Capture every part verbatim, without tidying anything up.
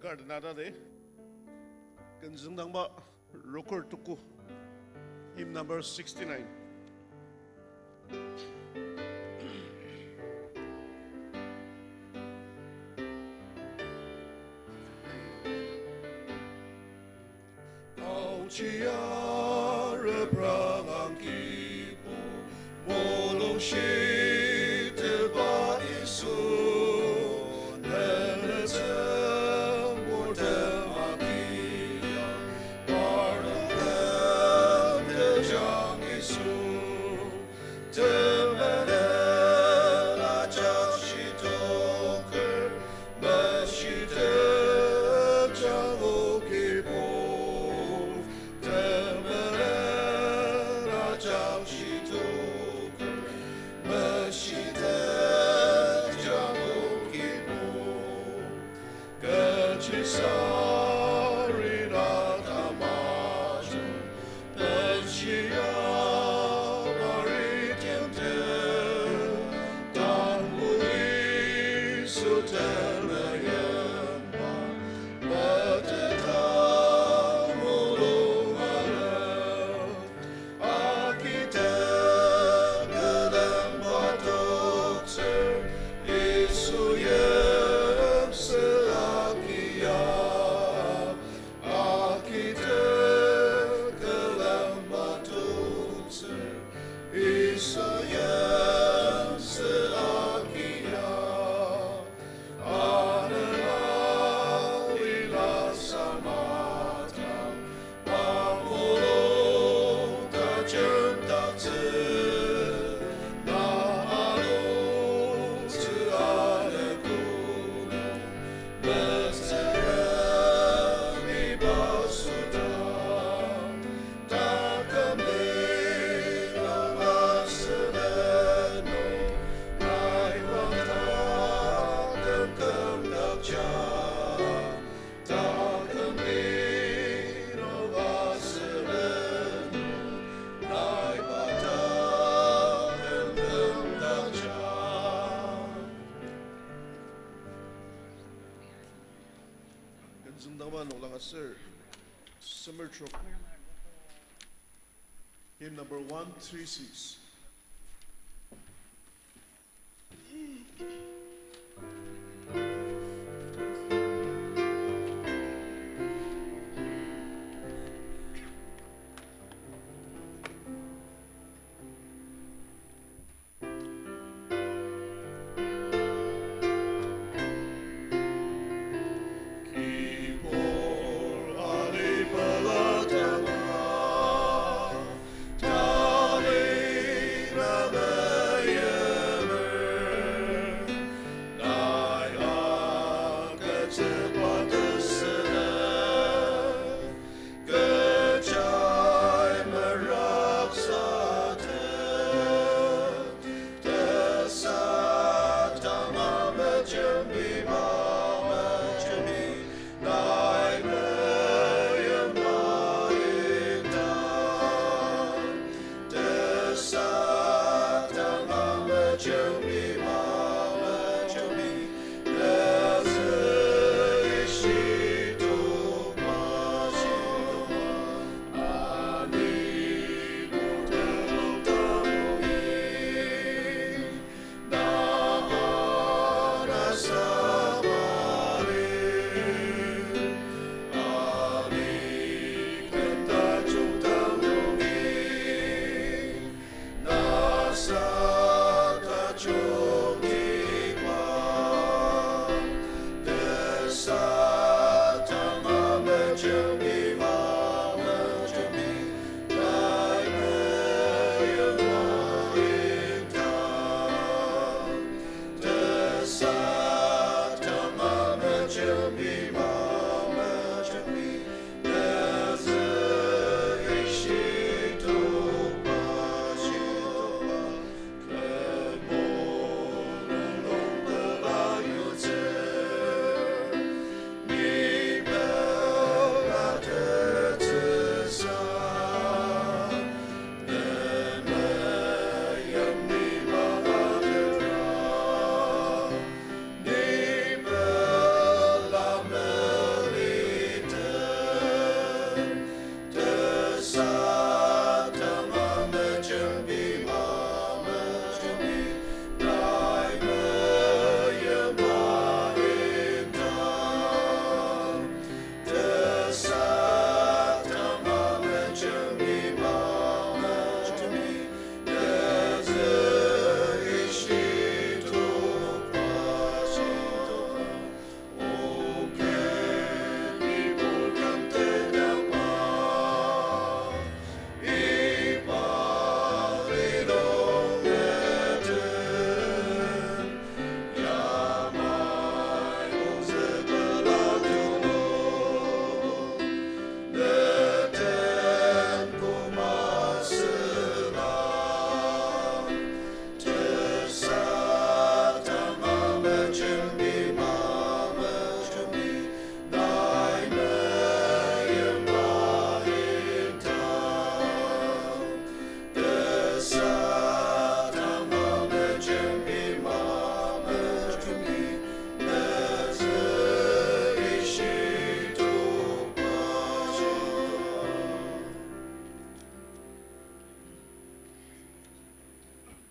Kar na ta de. Ken züngdangba rokur tuku. Hymn number sixty-nine. Aochia reprang ang Kibur, mulung shitelba Yisu, nenetsü murtem akia, parnok nem tejang Yisu. Temenen ajak shidoker, meshitep jang o Kibur. Temenen ajak shidoker, meshitep jang o Kibur. Kechisari na tamajung, benshia pari temtem, tangbo Yisu temeimba, metetang mulung alem. Akitep külemba toktsür, Yisu yimsü akia. Akitep külemba toktsür, Yisu yimsü akia. Anema lila samata, amulung tajemdaktsü, na anungtsü anekulu, mesüra iba süda. Taküm ni nung asülen nung, nai wata küm kümdakja. Taküm ni nung asülen nung, nai wata küm kümdakja. Ken züngdangba noklang aser, semer trok. Hymn number one three six. Kibur alibelatanga, tali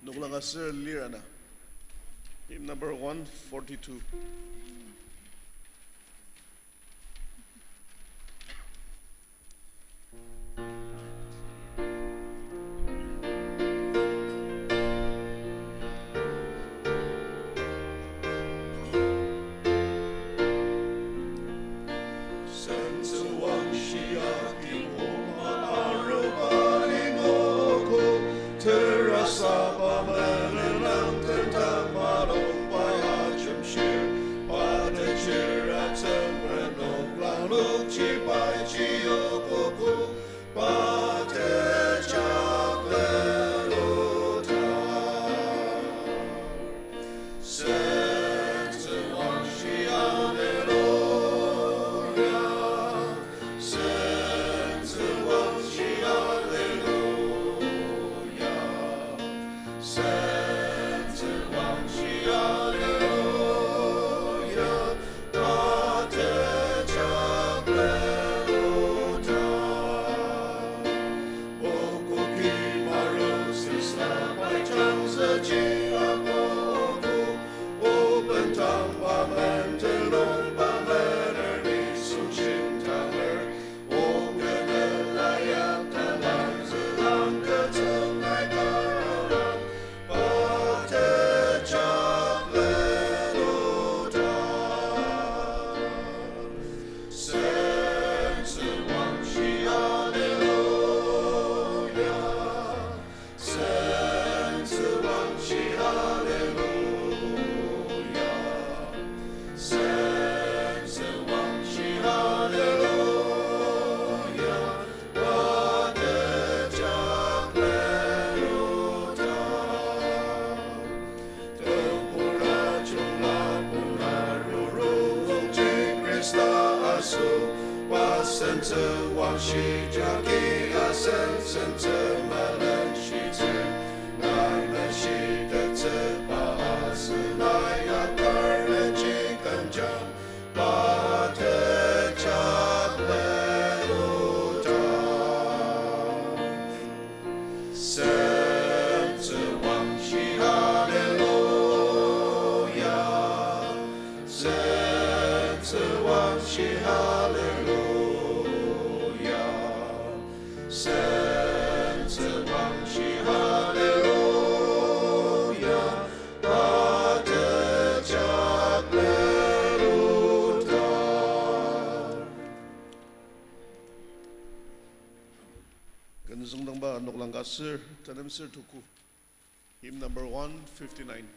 Noklang aser lir ana. Hymn number one forty-two. Sentsü wangshia kibong aruba imogo, terasa ba melen ang tentang malong pai ajemshir, pa tejir atsüngren noklang lukji pai chiokogo, pa tejak leluta. Sentsü wangshi, alleluia. Sentsü wangshi, alleluia. Sentsü wangshi, alleluia. Pa tejak leluta. Okoki maru sisa pai changsaji apoku, oben tangba menten nungba mener nisung shimtanger, ogen elayak talang zülang ketsüng nai kararang, pa tejak leluta. Sentsü wangshi, alleluia. Sentsü wangshi, alleluia. Sentsü wangshi, alleluia. Pa tejak leluta. Tebura jungla puna rurungji Khrista asu, pa sentsü wangshi jagi asen sentsü melenshitsü, nai meshitettsü pa asenai akar leji kenjang, pa tejak leluta. Sentsü wangshi, alleluia. Sentsü wangshi, alleluia. Sentsü wangshi, alleluia. Pa tejak leluta. Kü nüzüngdangba noklang ka ser, tenem ser tuku. Hymn number one fifty-nine.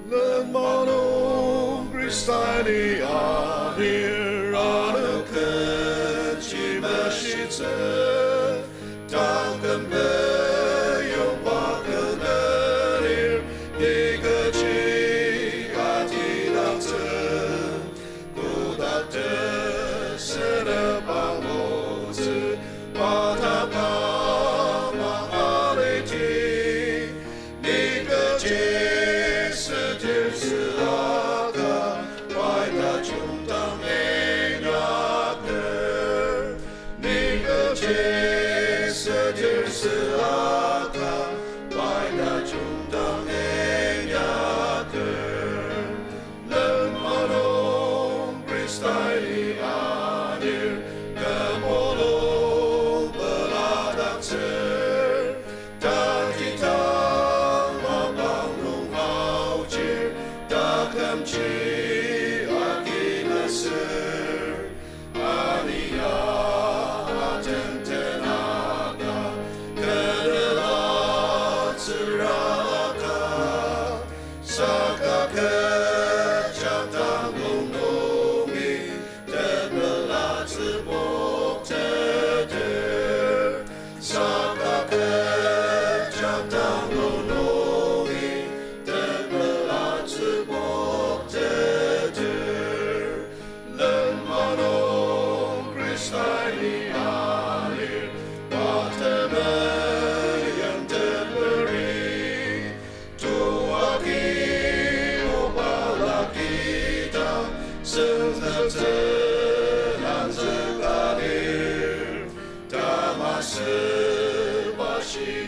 Lenmang nung Khrista ni alir, ano kechi meshitsü, taküm beyongba külenir, ni kechi atidaktsü, koda tesünep angutsü, pa taküm aliti. Ni kechi sütir süaka, pai tajung dang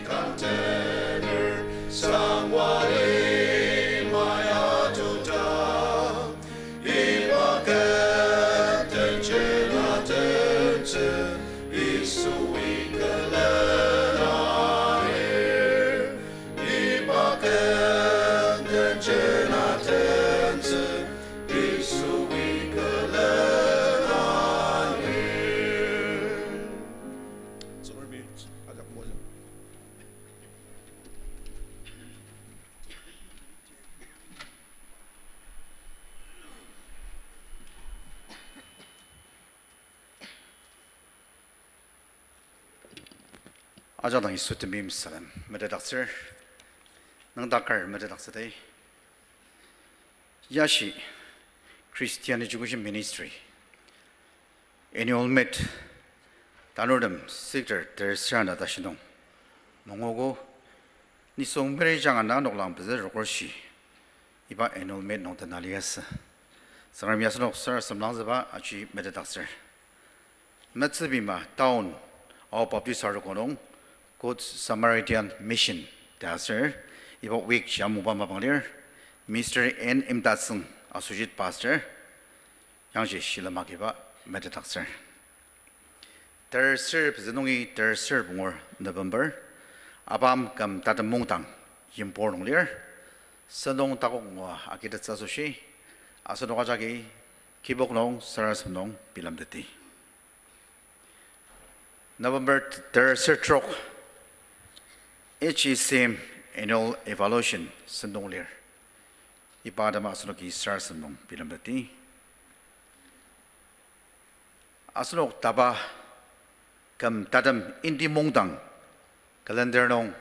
Tantener sangwali maya tuta, iba kenten jena tentsü, Yisui külena lir. Iba kenten jena tentsü, Yisui külena lir. Ajak dang Yisu temeim salem metetdaktsür, nüngdaker metetdaktsüdi. Yashi Christian Education Ministry Annual Meet, tanurtem sector tersera na tashi nung mungogo, nisung meri jangana noklang pezü rokorshi, iba Annual Meet nung tena liasü. Tsüngremi asenok sarasademlangzüba aji metetdaktsür. Metsübima Town Ao Baptist Arogo nung Good Samaritan Mission ta aser, iba week ya mungba mapang lir, Mister N Imtatsüng, Associate Pastor, yangji shilem agiba metetdaktsür. Terser pezü nungi terser pungur November, apam küm tatem mungdang Yimbur nung lir, sentong takok ngua agitettsü asoshi, asenok ajaki kibok nung sarasadem nung bilemtetti. November terser trok, H E C M Annual Evaluation sentong lir. Iba atema asenoki sarasadem nung bilemtetti. Asenok taba küm tatem Hindi mungdang calendar nung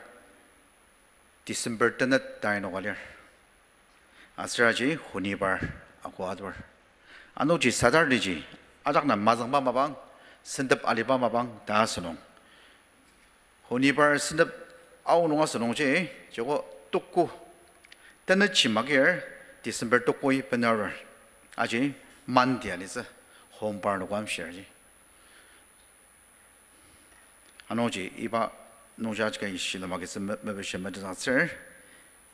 December tenet tai noka lir. Aser aji honibar ako atur. Anungji Saturday ji ajak na mazüngba mapang, sentep aliba mapang ta asünung. Honibar sentep aonung asünungji, joko tuku, tenetji makir, December tukui benarer. Aji Monday alitsü, honibar noka amshirji. Anungji iba nungji ajaki shilem agitsü me-, mepishia metetdaktsür.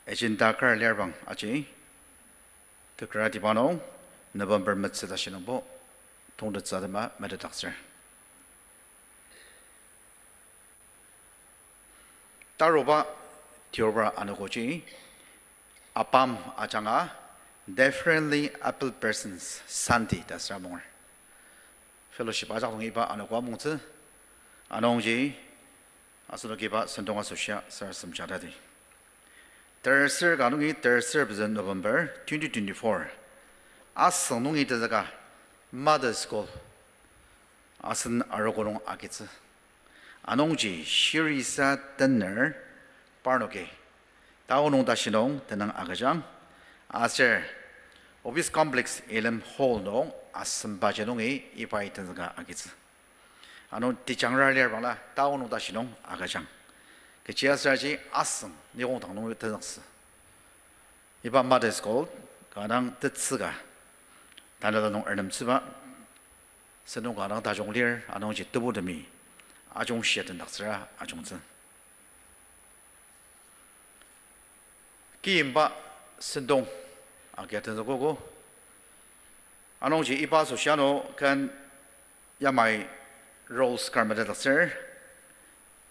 Agenda kar lirbang aji tekratiba nung November metsü tashi nungbo tongtettsü atema metetdaktsür. Taruba, tioba anogoji, apam ajanga Differently Abled Persons Sunday ta süra munger. Fellowship ajak nung iba anogo amungtsü, anungji asenoki iba sentong asoshia sarasadem jatadi. Terser ka nungi terser pezü November twenty twenty-four. Asüng nungi tenzüka Mother's Call asen arogo nung agitsü. Anungji shirisa tener parnoki Tao nung tashi nung tenüng agüjang. Aser Office Complex Elim Hall nung asembaji nungi ibai tenzüka agitsü. Ano tejangra lir bangla Tao nung tashi nung agüjang. Kechiaser aji asüng nikongdang nung tenzüktsü. Iba Mother's Call ka dang tetsü ka tanela nung ernemtsüba, sentong ka dang tajung lir, anungji tebutemi ajungshia tendaktsüra ajungtsü. Kiyimba sentong agia tenzükogo. Anungji iba asoshi ano ken yamai rolls kar metetdaktsür.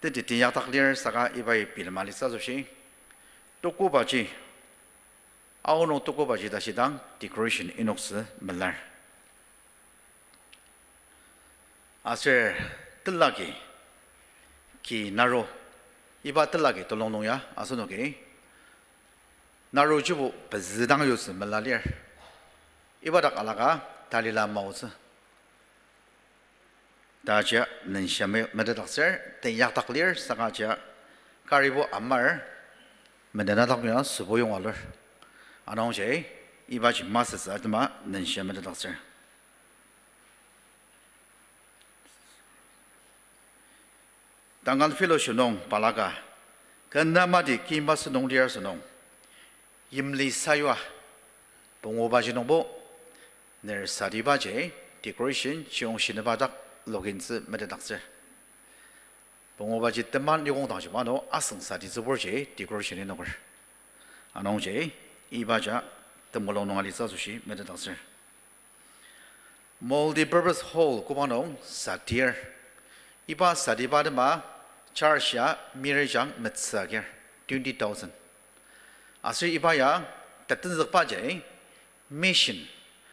Teti teinyakdak lir saka ibai bilema alitsü asoshi, tukobaji, aonung tukobaji tashidang decoration inoktsü melar. Aser telagi ki naru, iba telagi telung nung ya asenoki narujibo pezü dang yutsü mela lir. Iba dak alaka talila maotsü ta jia nenshia me-, metetdaktsür, teinyakdak lir saka jia karibo amar menenadak ya sübo yonga lir. Anungji ibaji masütsü atema nenshia metetdaktsür. Tangan fellowship nung balaka, kena madi kima sentong lir asünung, yimli sayua pungubaji nungbo, nersatibaji decoration chiyong shinüba dak lokintsü metetdaktsür. Pungubaji teman yokongdangji ano asüng sati tsüburji decoration inoker. Anungji ibaja temulung nung alitsü asoshi metetdaktsür. Multipurpose hall koba nung satir. Iba satiba atema church ya mirijang metsü agir, twenty thousand. Aser iba ya tetenzükbaji mission,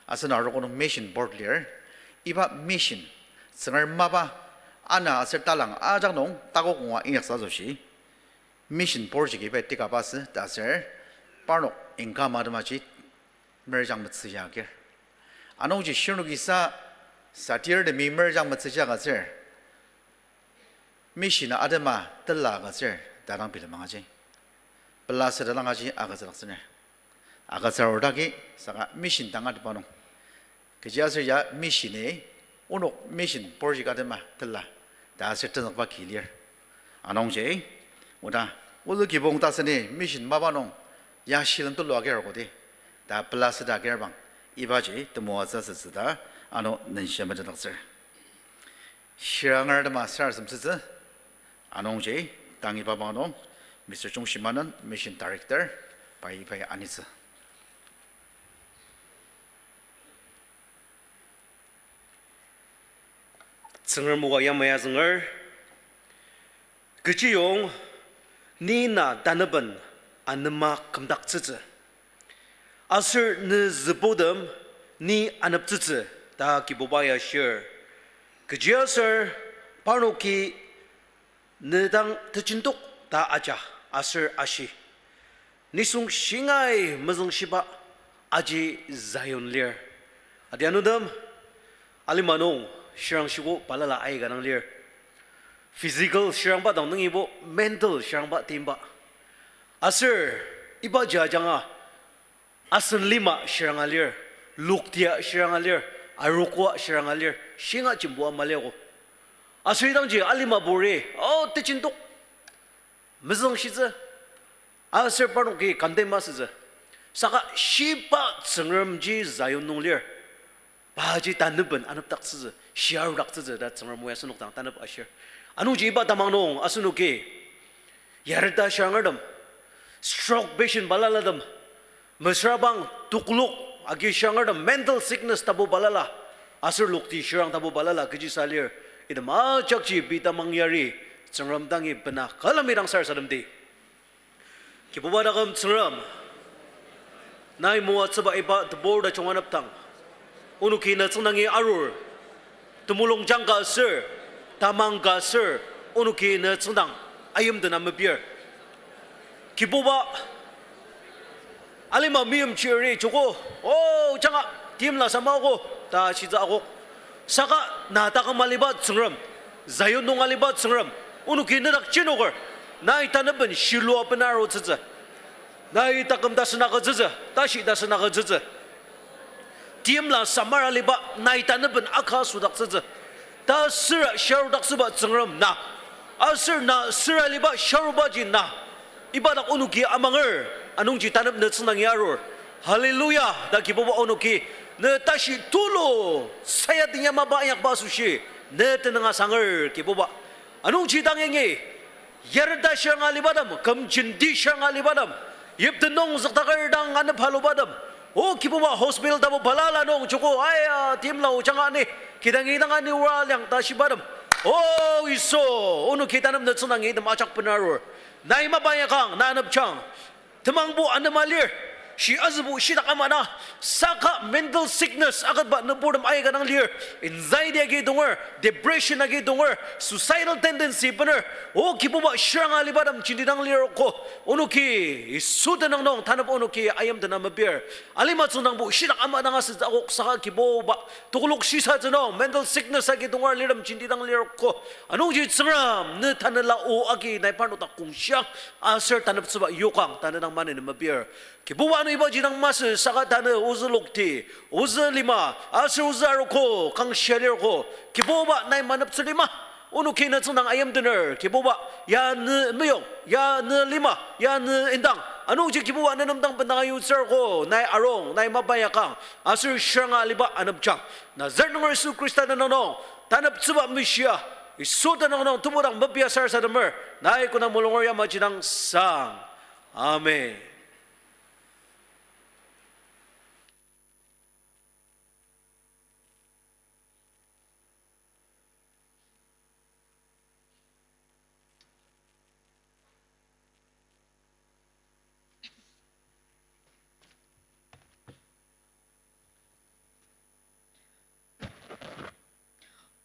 asen arogo nung mission board lir. Iba mission, Tsüngrem mapa, ana aser talang ajak nung takok ngua inyaksa asoshi mission board jagi iba tikaba asü ta aser parnok income atemaji mirijang metsü ya agir. Anungji shirnokisa satirtemi mirijang metsü ya agütsür, mission atema tela agütsür ta dang bilemangaji, pela süta dang aji agütsüdaktsüner. Agütsür dagi saka mission dang ateba nung, kechiaser ya mission-i onok mission board jagi atema tela ta aser tenzükba ki lir. Anungji oda ozü kibong taseni mission mapa nung ya shilem tulu agir kodi ta pela süta agir bang ibaji temoatsü asütsü ta ano nenshia metetdaktsür. Shiranger atema sarasademtsütsü. Anungji tang iba bang nung Mister Chungshimanen, Mission Director, pai iba ya anitsü. Tsüngrem o ka yamai azünger, kechiyong ni na tanaben anema kümdaktsütsü, aser ne zübutem ni aneptsütsü ta Kibuba ya shir. Kechiaser parnoki ne dang tejendok ta aja aser ashi, nisung shingai mezüngshiba aji Zion lir. Adianutem, alima nung shirangshiko balala aika dang lir. Physical shirangba dang nungibo mental shirangba timba. Aser iba jajanga asen lima shiranga lir, loktia shiranga lir, arogoa shiranga lir, shinga jembua maliago. Aser idangji alima buri, o, tejendok, mezüngshitsü, aser parnoki condemn asütsü. Saka shiba Tsüngremji Zion nung lir. Paji tanaben anepdaktsütsü, shiarudaktsütsü ta Tsüngrem o ya asenok dang tanep ashir. Anungji iba tamang nung asenoki yareta shirangertem, stroke patient balalatem, mesüra bang tokolok agi shirangertem, mental sickness tapu balala, aser lokti shirang tapu balala kechisa lir, item ajakji pei tamang yari Tsüngrem dangi bena külemi dang sarasademdi. Kibuba taküm Tsüngrem, nai moatsüba iba tebur tajung anepdang, onoki ne tsüngdangi arur, temulungjang ka aser, tamang ka aser, onoki ne tsüngdang ayimdena mepir. Kibuba, alima meimchiri joko, o, janga, timla samaogo ta shitsü akok. Saka na taküm aliba Tsüngrem, Zion nung aliba Tsüngrem, onoki nedak jenoker, nai tanaben shilua bena arutsütsü, nai taküm tasen agütsütsü, tashi tasen agütsütsü, timla samar aliba nai tanaben aka sudaktsütsü, ta süra shiarudaktsüba Tsüngrem na, aser na süra aliba shiarubaji na, iba dak onoki amanger, anungji tanep ne tsüngdangi arur. Hallelujah ta Kibuba onoki ne tashi tulu, saya tenyamaba inyakba asoshi ne tenüng asanger Kibuba. Anungji dang yangi yareta shiranga alibatem, küm jenti shiranga alibatem, yipten nung züktaker dang anephalubatem, o Kibuba hospital tapu balala nung joko, aya, timla o janga ni, kidangi dang ani ura liang ta shibatem, o Yisu, onoki tanep ne tsüngdangi item ajak bena arur. Nai mapa inyakang, na anepjang. Temangbo anema lir, shi azübo shitak ama dang, saka mental sickness aketba nüburtem aika dang lir, anxiety agi tonger, depression agi tonger, suicidal tendency bener, o Kibuba shiranga alibatem jenti dang lir ko, onoki Yisu tenüng nung tanep onoki ayimdena mepir. Alima tsüngdangbo shitak ama dang asütsü akok saka Kibuba, tokolok shisatsü nung mental sickness agi tonger lirtem jenti dang lir ko, anungji Tsüngrem ne tanela o agi nai parnok dak kongshiang, aser taneptsüba yokang tanü dang maneni mepir. Kibuba ano ibaji dang masü saka tanü ozü lokti, ozü lima, aser ozü arogo kangshia lir ko, Kibuba nai maneptsü lima, onoki ne tsüngdang ayimdener Kibuba, ya ne meyong, ya ne lima, ya ne indang, anungji Kibuba ne nem dang bendang ayutsür ko, nai arung, nai mapa inyakang, aser shiranga aliba anepjang, Nazaret nunger Yisu Khrista tenüng nung taneptsüba meshia, Yisu tenüng nung tebudang mepia sarasademer, nai kona mulunger yamaji dang sang. Amen.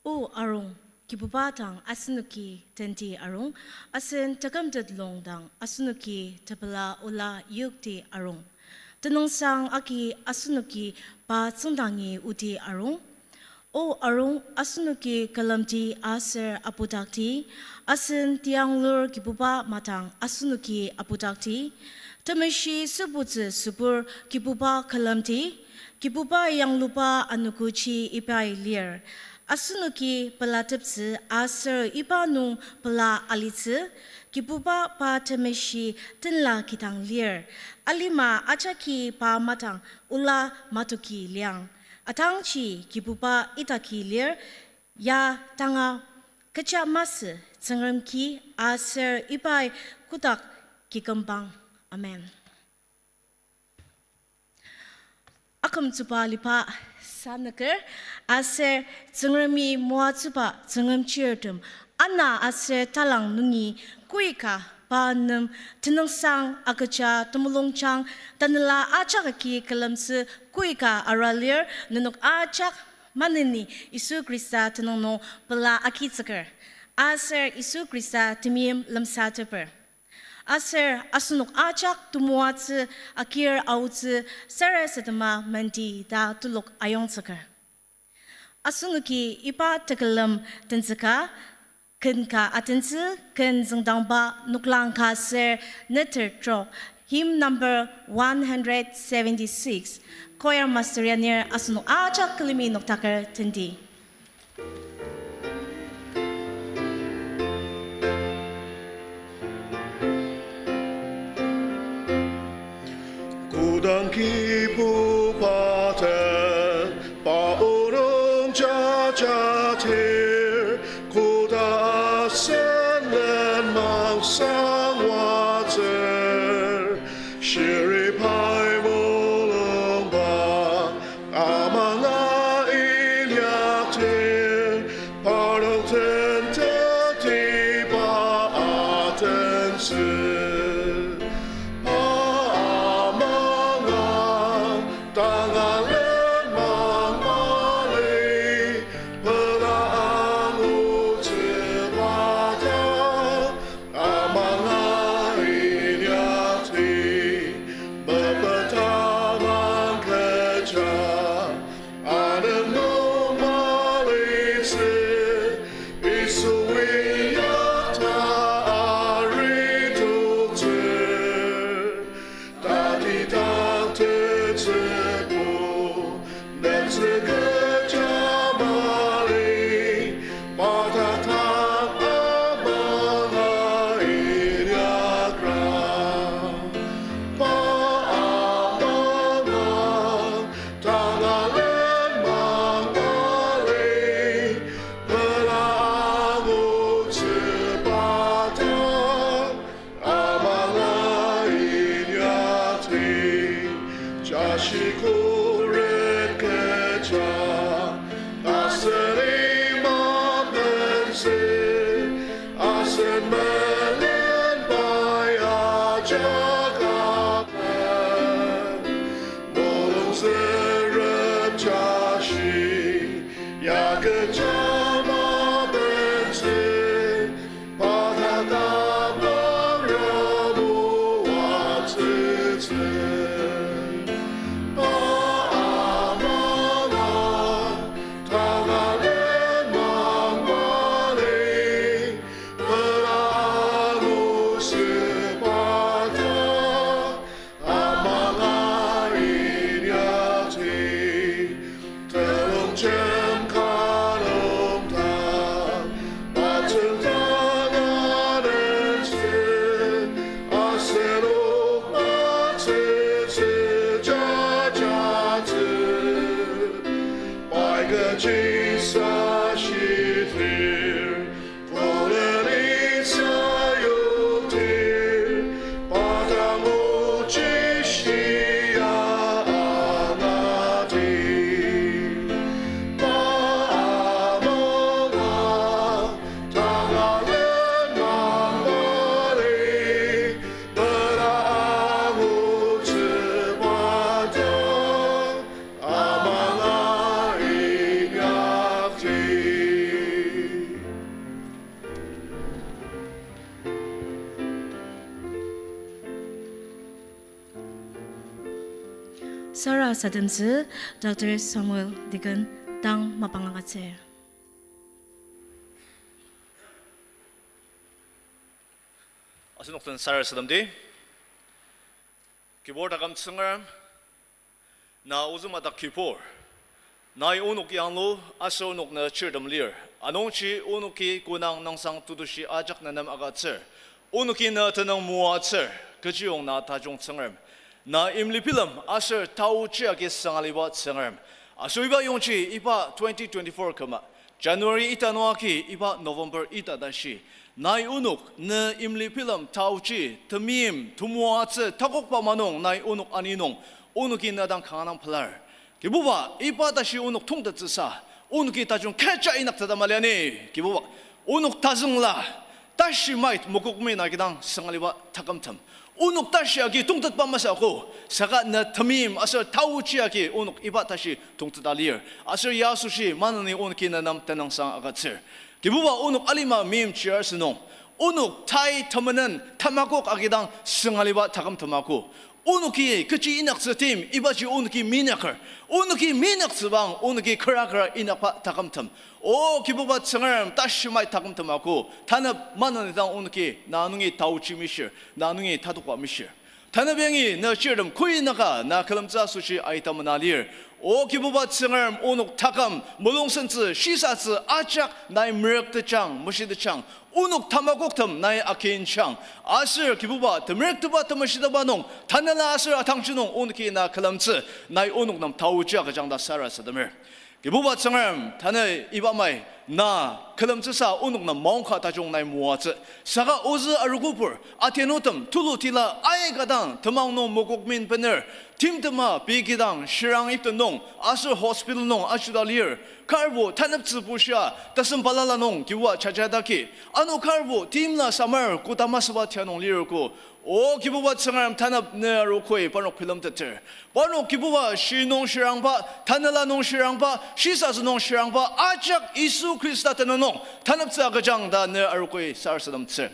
O arung, Kibuba dang asenoki tenti arung, asen tekümtet lung dang asenoki tepela ola yokti arung. Tenüngsang agi asenoki pa tsüngdangi oti arung. O arung, asenoki külemdi aser apudakdi, asen tianglur Kibuba madang asenoki apudakdi. Temeshi sübutsü sübur Kibuba külemdi, Kibuba yangluba anogoji ibai lir. Asenoki pelateptsü aser iba nung pela alitsü, Kibuba pa temeshi tenla kidang lir. Alima ajaki pa madang ola matoki liang. Atangji Kibuba idaki lir, ya tanga kecha masü Tsüngrem ki aser ibai kotak kikümbang. Amen. Akümtsüba aliba sanüker, aser Tsüngremi moatsüba Tsüngrem chirtem, ana aser talang nungi koika pa nem tenüngsang agüja temulungjang, tanela ajak agi külemtsü koika aralir, nenok ajak maneni Yisu Khrista tenüng nung pela agitsüker, aser Yisu Khrista temeim lemsateper. Aser asenok ajak temoatsü, agir aotsü, sarasadema mendi ta telok ayongzüker. Asenoki iba tekülem tenzüka, ken ka atentsü, ken züngdangba noklang ka ser neter trok, hymn number one hundred seventy-six, choir master yanir asenok ajak külemi noktaker tendi. Kodang Kibuba den pa onok jajadir, koda asen lenmang sangwatsür, shiri pai mulungba amanga inyakdir, parnok den teti pa atentsü. Pa amanga tanga lenmang mali, pela angutsüba ta amanga inyakdi, mepetamang kecha, anemnok malitsü, Yisui yakta aritoktsür. Tatidang tetsübu, netsü kecha mali, pa tatang amanga inyakra. Pa amanga tanga lenmang mali, pela angutsüba ta amanga inyakdi, jashi khuret kecha, asen imapentsü, asen melen pai ajak apen, mulung tsürep jashi, ya kecha mapentsü, pa tatang amanga moatsütsü. Pa amanga tanga lenmang mali, pela angutsüba ta amanga inyakdi, telongjem ka nung ta, pa tsüngdang anentsü, asenok matsütsü jajatsü, pai kechi sa shitir, Sarasademtsü, Doctor Samuel Deacon, tang mapang agütsür. Asenok den sarasademdi. Kibur taküm Tsüngrem, na ozü madak Kibur. Nai onok yanglu, aser onok na chirtem lir. Anungji onoki konang nangsang tetushi ajak na nem agütsür. Onoki na tenüng moatsür, kechiyong na tajung Tsüngrem. Na imlibilem aser taochi agi süngaliba Tsüngrem. Aser iba yongji iba twenty twenty-four küma January ita nung agi iba November ita tashi, nai onok ne imlibilem taochi temeim temoatsü takokba ama nung nai onok ani nung, onoki na dang kanga dang pelar. Kibuba, iba tashi onok tongtettsüsa, onoki tajung kecha inyaktsüta mali ani. Kibuba, onok tazüngla, tashi mait mokokmi na kidang süngaliba takümtem, onok tashi agi tongtetba masü ako, saka ne temeim aser taochi agi onok iba tashi tongteta lir. Aser ya asoshi maneni onoki ne nem tenüngsang agütsür. Kibuba, onok alima meimchir asünung, onok tai temenen tamakok agidang süngaliba takümtem ako. Onoki kechi inyaktsü tim, ibaji onoki minyaker. Onoki minyaktsübang, onoki kera kera inyakba takümtem. O Kibuba Tsüngrem, tashi mait takümtem ako, tanep maneni dang onoki na nungi taochi mishir, na nungi tatokba mishir. Tanep yangi na chirtem koinaka na külemtsü asoshi aita mena lir. O Kibuba Tsüngrem, onok taküm mulungsentsü, shisatsü ajak nai merük tejang, meshi tejang. Onok tamakoktem nai akinjang. Aser Kibuba, temerüktepa temeshitepba nung, tanela aser atangji nung onoki na külemtsü, nai onok nem taochi agüjang ta sarasademer. Kibuba Tsüngrem, tanü iba mai na külemtsüsa onok nem maongka tajung nai moatsü. Saka ozü arogopur, atenutem, tulutila aika dang temang nung mokokmin bener, timtema pei kidang shirang ipten nung aser hospital nung ajuda lir. Karbo taneptsü bushia, tasem balala nung Kibuba jajadaki. Ano karbo timla samar koda masüba tia nung lir ko. O Kibuba Tsüngrem, tanep ne arogoi parnok bilemteter. Parnok Kibuba shi nung shirangba, tanela nung shirangba, shisatsü nung shirangba, ajak Yisu Khrista tenüng nung taneptsü agüjang ta ne arogoi sarasademtsür.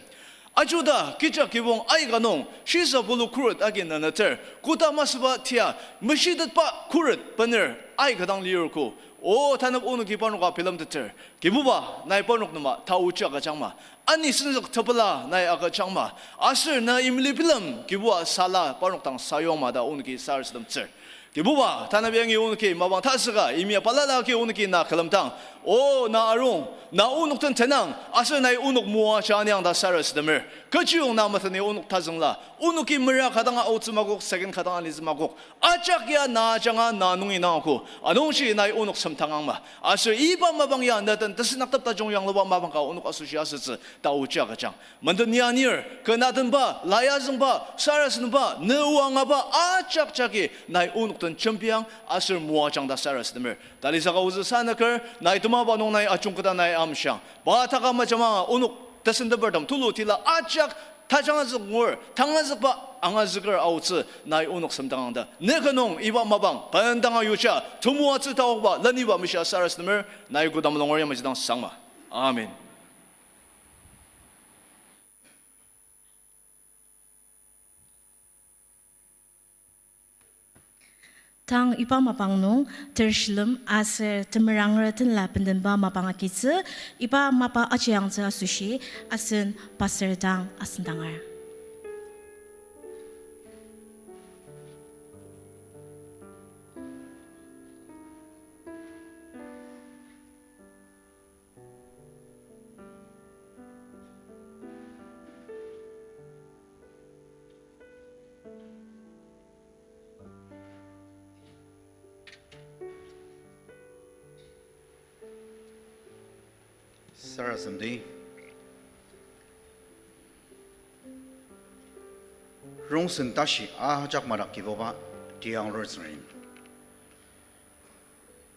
Ajuda kecha kibong aika nung shisa pulu khuret agi neneter, koda masüba tia meshitetba khuret bener aika dang lir ko. O tanep onoki parnoka bilemteter. Kibuba, nai parnok nema taochi agüjangma. Ani senzük tepela nai agüjangma. Aser na imlibilem Kibuba sala parnok dang sayongma ta onoki sarasademtsür. Kibuba, tanep yangi onoki mapang tasüka imya balala agi onoki na külemdang, o na arung, na onok den tenang, aser nai onok moaja aniang ta sarasademer. Kechiyong na meteni onok tazüngla, onoki mera kadanga aotsü makok, second kadanga alitsü makok, ajak ya na ajanga na nungi nangako, anungji nai onok semtangangma. Aser iba mapang ya na den tesendaktep tajung yangluba mapang ka onok asoshi asütsü taochi agüjang. Menden ya anir, kena tenba, la azüngba, sarasademba, ne o angaba ajak jagi nai onok den jembiang aser moajang ta sarasademer. Talisaka ozü sanaker, nai temaba nung nai ajungketa nai amshiang. Pa taka majamanga onok tesentepertem tulutila ajak tajangazük ngur, tangazükba angazüker aotsü nai onok semtangang ta. Ne ka nung iba mapang bendanga yuja temoatsü taokba leniba mishia sarasademer, nai kodang mulung or yamaji dang sangma. Amen. Tang iba mapang nung, ter shilem aser temeranger tenla bendenba mapang agitsü, iba mapa ajiyangtsü asoshi, asen pastor dang asendanger. Sarasademdi. Rongsen tashi ajak madak Kibuba, tiang rotsüngren.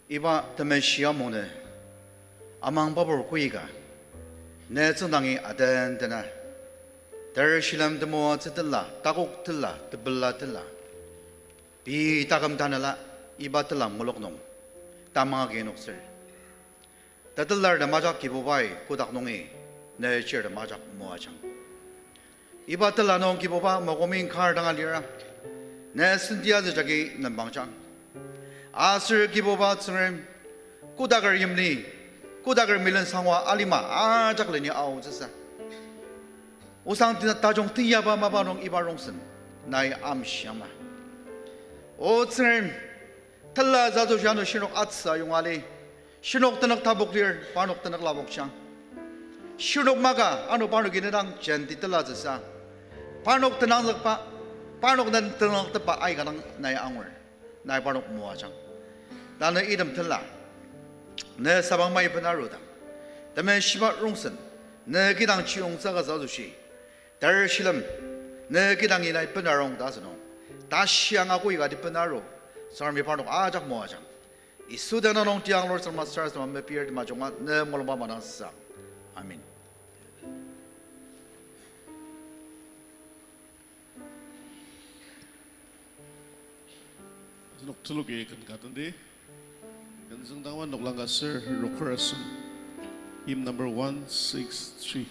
Iba temeshi amungnü amangbabur koika, ne tsüngdangi adendena, ter shilem temoatsü tenla, takok tenla, tepela tenla, pei taküm tanela, iba tenla mulok nung tamang agi noktsür. Tetelar tem ajak Kibubai kotak nungi ne chir tem ajak moajang. Iba tenla nung Kibuba mokomin kar danga lira, ne senti azü jagi nembangjang. Aser Kibuba Tsüngrem, kodaker yimli, kodaker milen sangwa alima ajak leni aotsüsa, osang tina tajung teyaba mapa nung iba rongsen nai amshiama. O Tsüngrem, tela zazu shia ano shinok atsü ayonga li, shinok tenük tapok lir, parnok tenük lapokjang. Shinok maka ano parnoki ne dang jenti telatsüsa, parnok tenangzükba, parnok den tenangzüktepba aika dang nai angur, nai parnok moajang. Tanü item tela, ne sabang mai benaru dang, temeshiba rongsen, ne kidang chiyongtsü ka asoshi, ter shilem, ne kidangi nai benarong ta asünung, tashi angago ikati benaru, Tsüngremi parnok ajak moajang. Yisu tenüng nung tiang Lord Tsüngrem, sarasadema mepir temajunga ne mulungba madangsang. Amen. Asenok teloki ken ka tendi. Ken züngdangba noklang ka ser rokur asem. Hymn number one six three.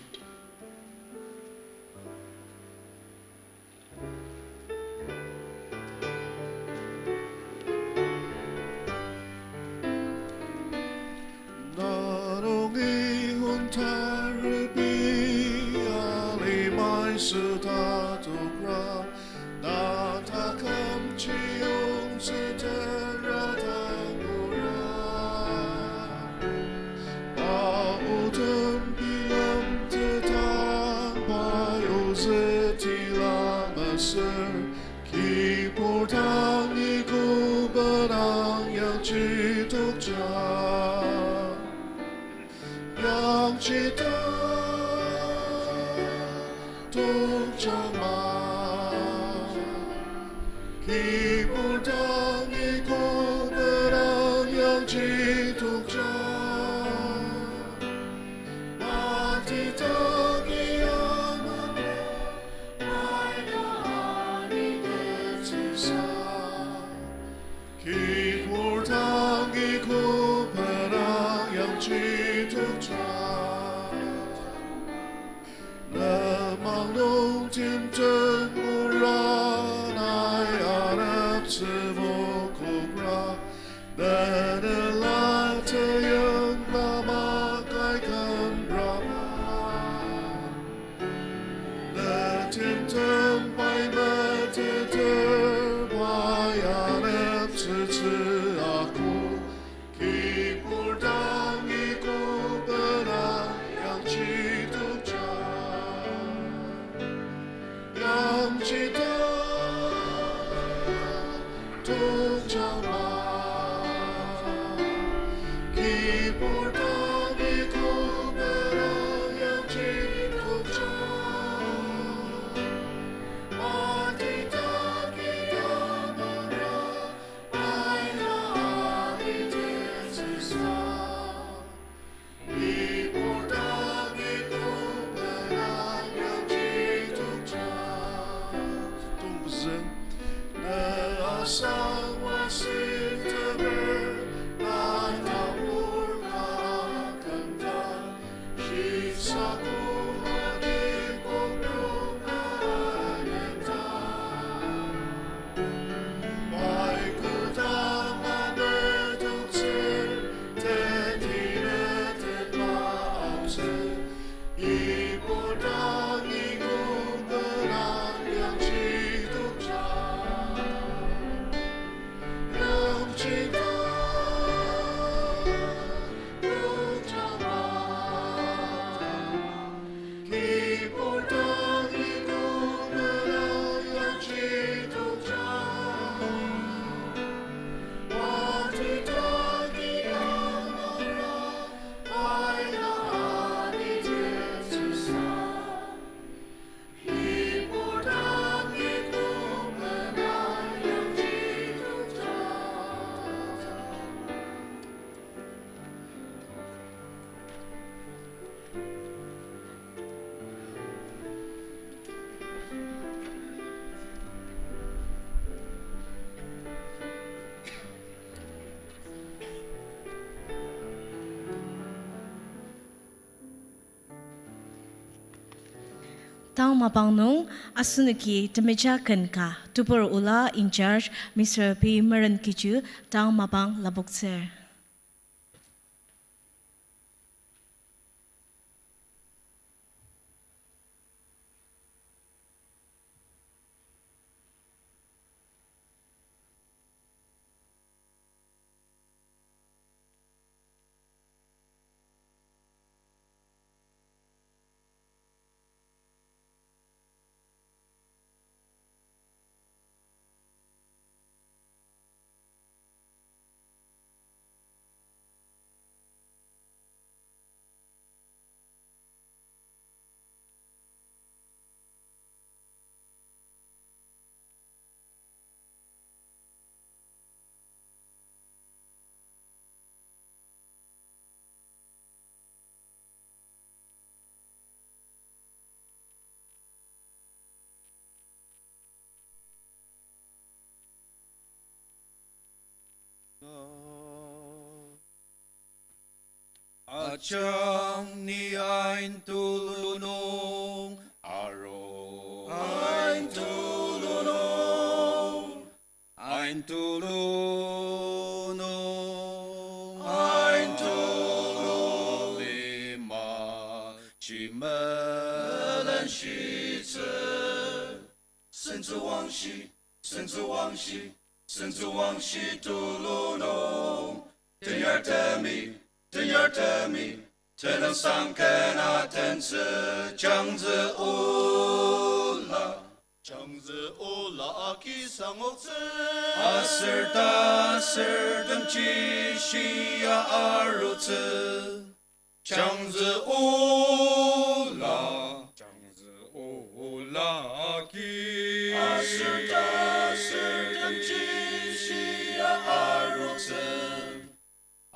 Na nungi hun tarubi alimai süta tokra, na taküm chiyong sütera tangura. Pa otem bilem tetang pai ozü tila mesür, kibur dangi koba dang yangji tokja. Yangji ta tokjang ma. Kibur dangi koba dang yangji tokja. Mati dangi ama Kibur dangi koba dang yangji tokja. Lenmang nung timtem ura nai arep tsübo kokra. Benela teyong lama kai kümraba. Ne timtem pai meteter pai aneptsütsü aku. Kibur dangi koba dang yangji tokja. Yangji ta tokjang ma. Kibur dangi koba dang yangji tokja. Mati dangi ta mara, aina ani tetsüsa. Kibur dangi koba dang yangji tokja. Tongpezü. Ne asangwa sitemer, na tamur ka kangta. Shisa koma ni kokro ka neta. Pai kodang anetuktsü, tetine tetma aotsü, kibur dangi koba dang yangji tokja. Tang mapang nung asenoki temeja ken ka, tebur ola in charge Mister P Meren Kiju tang mapang lapoktsür. Ajak ni ain tulu nung, aru ain tulu nung, ain tulu nung, ain tulu lima, ji melenshitsü. Sentsüwangshi, sentsüwangshi, sentsüwangshi tulu nung, tenyartemi, tenyartemi, tenüngsang ken atentsü, jangzü ola, jangzü ola agi sangoktsü. Aser ta aser temji shia arutsü. Jangzü ola, jangzü ola agi. Aser ta aser temji shia arutsü.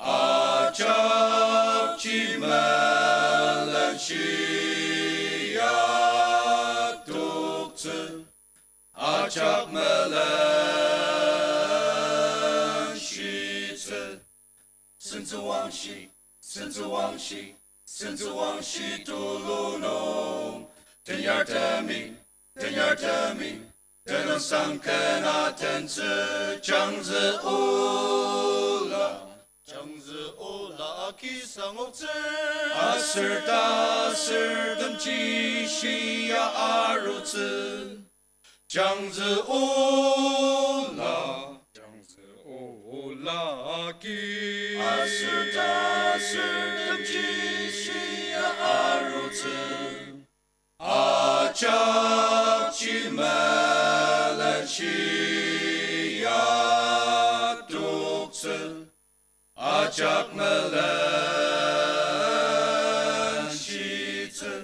Ajak ji melenshia toktsü. Ajak melenshitsü. Sentsüwangshi, sentsüwangshi, sentsüwangshi tulu nung, tenyartemi, tenyartemi, tenüngsang ken atentsü, jangzü ola, jangzü ola agi sangoktsü. Aser ta aser temji shia arutsü. Jangzü ola, jangzü ola agi. Aser ta aser temji shia arutsü. Ajak ji melenshia toktsü. Ajak melenshitsü.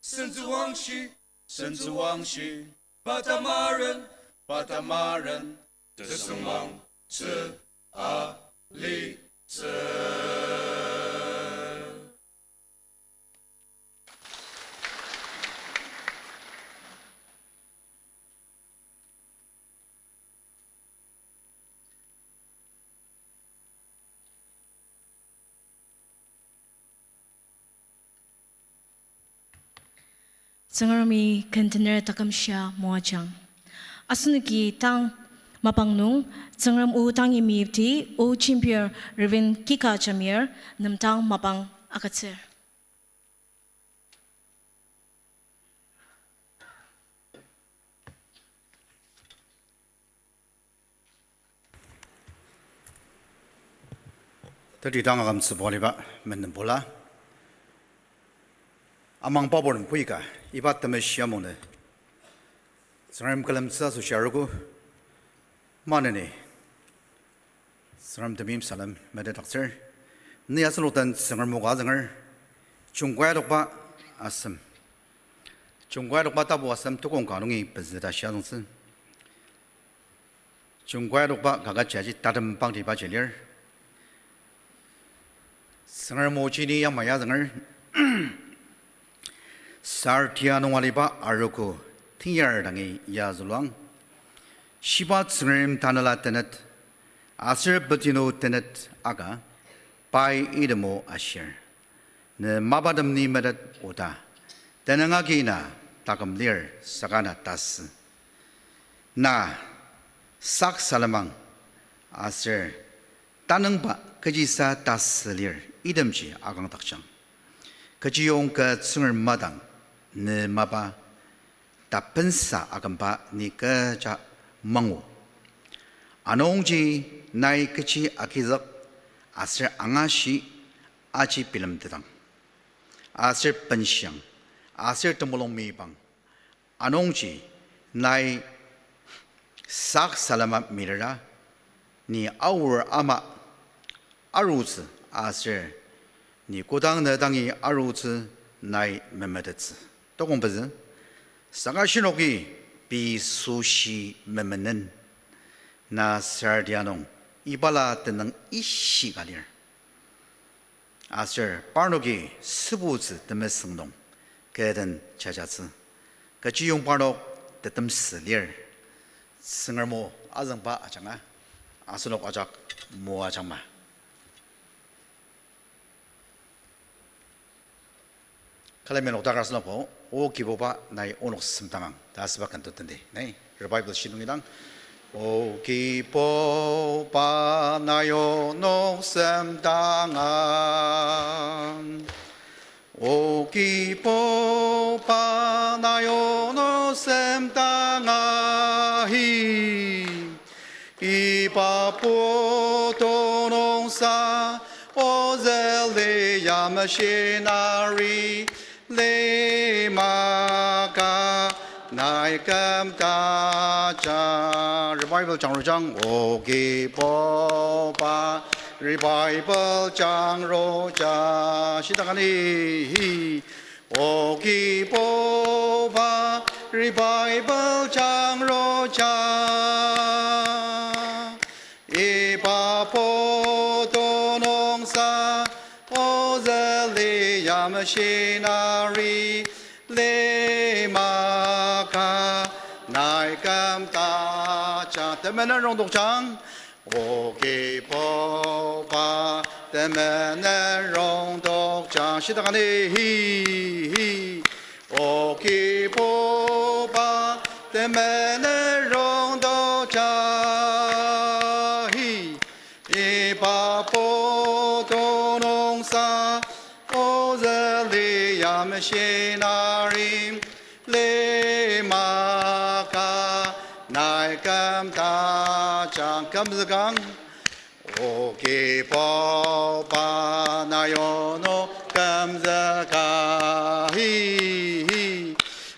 Sentsüwangshi, sentsüwangshi, pa tamaren, pa tamaren, tesüngmangtsü alitsü. Tsüngremi ken tener taküm shia moajang. Asenoki tang mapang nung, Tsüngrem o tangi meyipti, o jembir Reverend Kika Jamir, nem tang mapang agütsür. Teti dang akümtsüba aliba menembola. Amang paburtem puika, iba temeshi amungnü Tsüngrem külemtsü asoshi arogo, maneni Tsüngrem temeim salem metetdaktsür. Ni asenok den Tsüngrem o ka azünger, Jungkai adokba asem. Jungkai adokba tapu asem tukong ka nungi pezü ta shia züngtsü. Jungkai adokba kaket aji tatem pangtiba ji lir. Tsüngrem oji ni yamai azünger. Sartia nung aliba arogo teyar dangi ya zülua. Shiba Tsüngrem tanela tenet, aser petinu tenet aka, pai item o ashir. Ne mapatem ni metet oda, tenüng agi na taküm lir saka na tasü. Na sak salemang aser tanüngba kechisa tasü lir itemji akangdakjang. Kechiyong kü Tsüngrem madang ne mapa tapensa akümba ni kecha mangu. Anungji nai kechi agizük aser angashi aji bilemtetang aser benshiang aser temulung meyipang. Anungji nai sak salema milera, ni aor ama arutsü aser ni kodang ne dangi arutsü nai memetettsü. Tokong pezü, saka shinoki pei süshi memenen, na saradia nung ibala tenüng ishi ka lir. Aser parnoki sübutsü temesüng nung kü den jajatsü. Kechiyong parnok tetemsü lir. Tsüngrem o azüngba ajanga asenok ajak moajangma. Külemi noktakar asenokbo, O Kibuba, nai onok semdangang ta asüba kentutenti. Nai, revival shi nungi dang. O Kibuba, nai onok semdangang. O Kibuba, nai onok semdangang hi. Iba putu nungsa ozü lia machinery lima ka nai kümdakjang. Revival jangrujang, O Kibuba, revival jangrujang. Shidakani hi. O Kibuba, revival jangrujang. Iba putu nungsa ozü lia machinery lima ka nai kümdakjang. Temenen rongdokjang. O Kibuba, temenen rongdokjang. Shidakani hi, hi. O Kibuba, temenen rongdokjang hi. Iba putu nungsa ozü lia machinery lima ka nai kümdakjang. Kümzükang. O Kibuba, nai onok kümzüka hi, hi.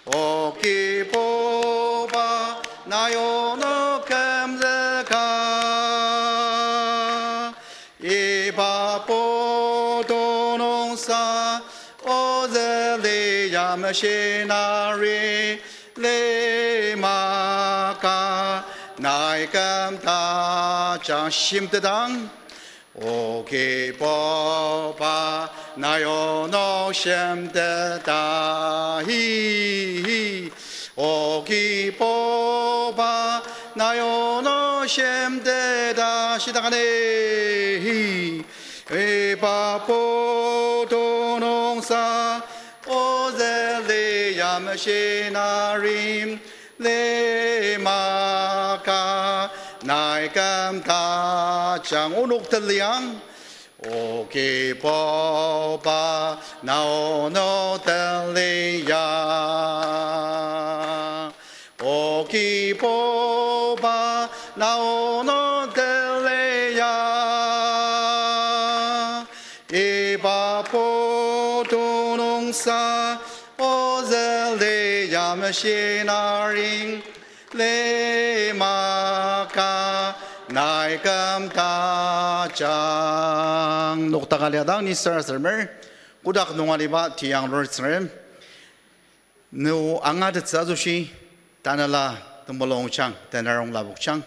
O Kibuba, nai onok kümzüka. Iba putu nungsa ozü lia machinery lima ka nai kümdakjang. Shimtetang. O Kibuba, nai onok shimteta hi, hi. O Kibuba, nai onok shimteta. Shidakani hi. Iba putu nungsa ozü lia machinery lima ka nai kümdakjang. Onok teliang. O Kibuba, na onok teliang. O Kibuba, na onok teliang. Iba putu nungsa ozü lia machinery lima ka nai kümdakjang. Noktaka liadang ni sarasademer, kotak nung aliba tiyanglur Tsüngrem, ne o angatettsü asoshi, tanela temulungjang, tenarong lapokjang.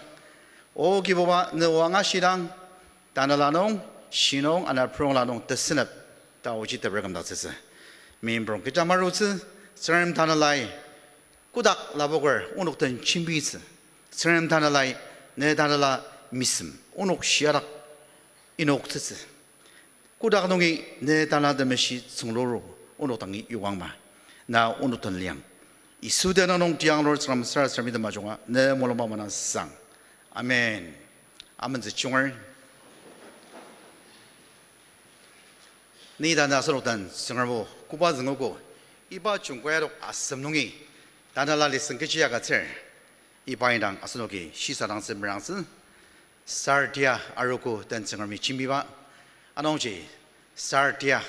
O Kibuba, ne o angashidang, tanela nung, shinung, anaprongla nung tesünep, taoji teper kümdaktsütsü. Meimprong kecha marutsü, Tsüngrem tanelai, kotak lapoker onok den jembitsü. Tsüngrem tanelai, ne tanela misem onok shiadak inoktsütsü. Kotak nungi ne tanela temeshi tsüngluru onok dangi yokangma. Na onok den liang. Yisu tenüng nung tiang lur Tsüngrem sarasademi temajunga ne mulungba manang sang. Amen. Amentsü junger. Ni tanü asenok den Tsüngrem o koba züngogo, iba jungkai adok asem nungi tanela lesson kechi agütsür, iba indang asenoki shisadangtsü merangtsü. Sardia arogo den Tsüngremi jembiba. Anungji Sardia,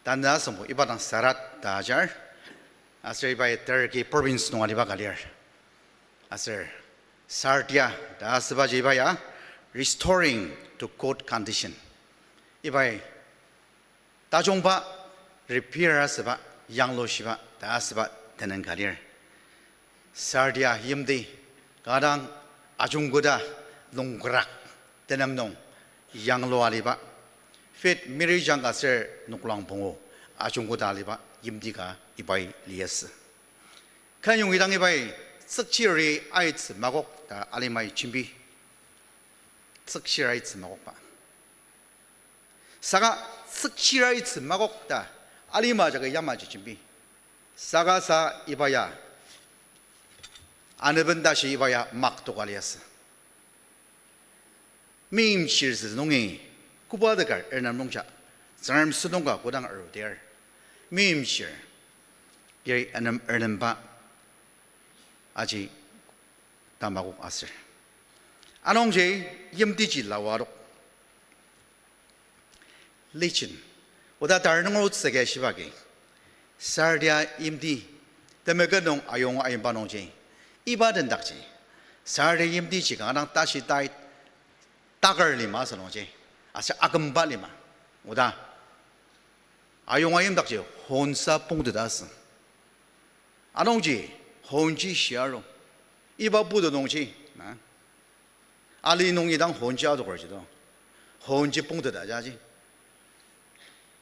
tanü asembo iba dang Sarat ta ajar. Aser iba ya Turkey province nung aliba ka lir. Aser Sardia ta asübaji iba ya restoring to good condition. Iba ya tajungba, repair asüba, yanglushiba ta asüba tenüng ka lir. Sardia yimti kanga dang ajungkoda longkrak tenem nung yanglua aliba, fit miri jang ka ser noklang pungu ajungkoda aliba yimti ka ibai liasü. Kenyongi dang ibai tsükchiri aitsü makok ta alimai jembi. Tsükchir aitsü makokba. Saka tsükchir aitsü makok ta alima jagi yamaji jembi. Saka sa iba ya aneben tashi iba ya maktoka liasü. Meimchir sü nungi koba tekar ernem nungja, Tsüngrem sentong ka kodang arudir, meimchir, yari anem ernemba aji tamakok aser. Anungji yimtiji lawa adok. Lichin. Oda tar nungo tsüke shibagi, Sardia yimti temeket nung ayong ayimba nungji, iba den dakji, Sardia yimtiji kanga dang tashi tai takar lima asü nungji, aser akümba lima. Oda ayong ayim dakji honsa pongteta asü. Anungji honji shiaru. Iba putu nungji, na, ali nung idang honji adoker ji do. Honji pongteta jaji.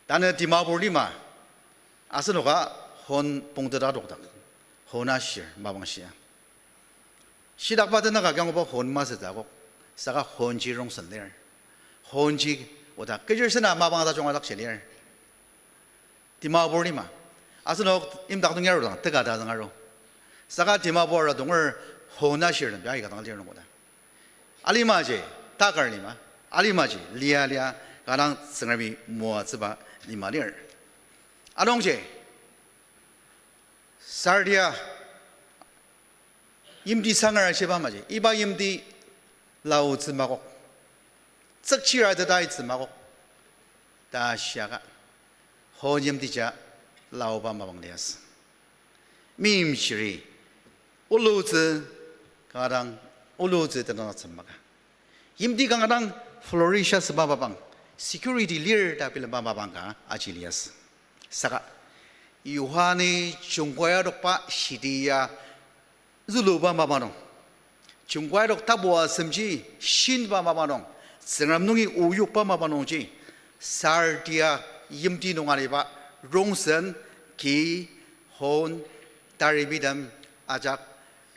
Tanü Dimapur lima asenoka hon pongteta adokdak, hon ashir mapang shia. Shidakba tenük ka kyanguba hon masü takok, saka honji rongsen lir. Honji oda kechi sena mapang tajung adak shi lir. Dimapur lima asenok yimdak nung yarudang teka ta züngaru. Saka Dimapur adonger hon ashir den aika dang lir nung oda. Alimaji takar lima, alimaji lia lia kanga dang Tsüngremi moatsüba lima lir. Anungji Sardia yimti sangar ashiba maji, iba yimti laotsü makok, tsükchir ateta aitsü makok ta shiaka, hon yimtija laoba mapang liasü. Meimchiri olutsü, kanga dang olutsü tenüngdaktsü maka, yimti kanga dang flourish asüba mapang, security lir ta bilemba mapang ka aji liasü. Saka Yohani jungkai adokba shidi ya züluba mapa nung, jungkai adok tapu asemji shinba mapa nung, Tsüngrem nungi oyokba mapa nungji, Sardia yimti nung aliba rongsen, ki, hon, taribitem ajak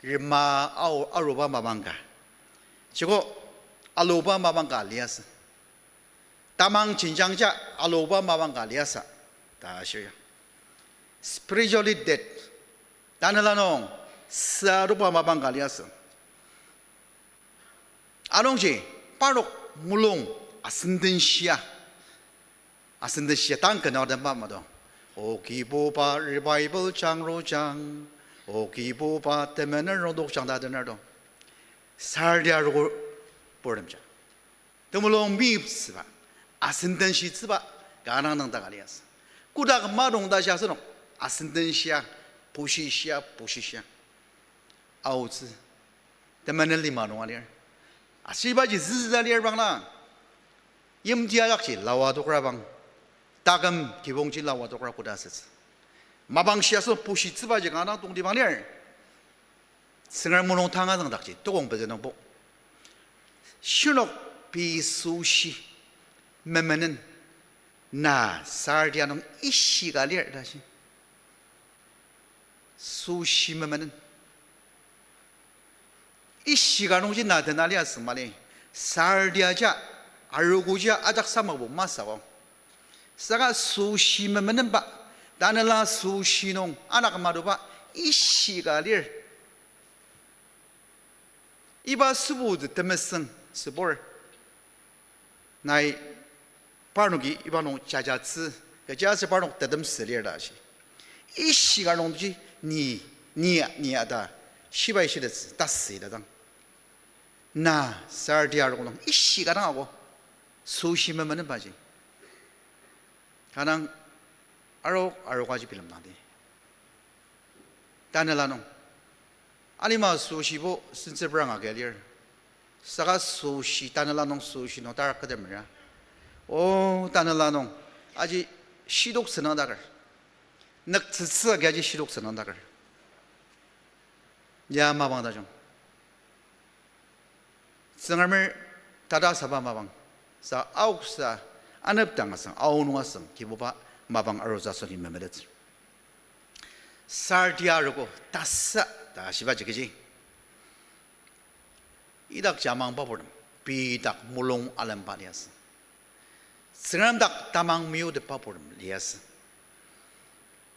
rema ao aruba mapang ka, jiko aluba mapang ka liasü. Tamang jenjangja aluba mapang ka liasü ta shir ya. Spiritually dead. Tanela nung süaruba mapang ka liasü. Anungji parnok mulung asendenshia, asendenshia tang kena den pa mato. O Kibuba revival jangrojang, O Kibuba temenen rongdokjang ta dener to. Sardia arogo purtemja temulung miptsüba, asendenshitsüba kanga nüngdaka liasü. Kotak madong ta shia asenok asendenshia, pushishia, pushishia, aotsü, temenen lima nung alir. Ashibaji züzüta lir bangla, yimti ajakji lawa tokra bang, taküm kibongji lawa tokra koda asütsü. Mapang shia asenok pushitsübaji kanga tongtibang lir. Tsüngrem mulung tanga züngdakji tokong pezü nungbo, shirnok pei süshi memenen, na Sardia nung ishika lir ta shi. Süshi memenen, ishika nungji na tena liasü mali. Sardia ja, arogoja ajak samabo masü ko. Saka süshi memenenba, tanela süshi nung anak maruba ishika lir. Iba sübutsü temesüng sübur. Nai parnoki iba nung jajatsü, kechiaser parnok tetemsü lir ta shi. Ishika nungji ni, ni, ni ata, shibai shitettsü, tasü ta dang. Na, Sardi arogo nung, ishika dang ako, süshi memenembaji. Kanga arok, arogaji bilemdangdi. Tanela nung. Alima süshibo sentsüpranga ka lir. Saka süshi tanela nung süshi nung tarak ketemer ya. O tanela nung. Aji shidok senangdaker. Nüktsütsü agi aji shidok senangdaker. Ya mapang tajung. Tsüngremer tata saba mapang, sa aoksa anepdang asüng, aonung asüng, Kibuba mapang arutsü asenoki memetet. Sardi arogo tasü ta shibaji kechi. Idak jamang bapurtem, pei dak mulung alemba liasü. Tsüngrem dak tamang meyutetba purtem liasü.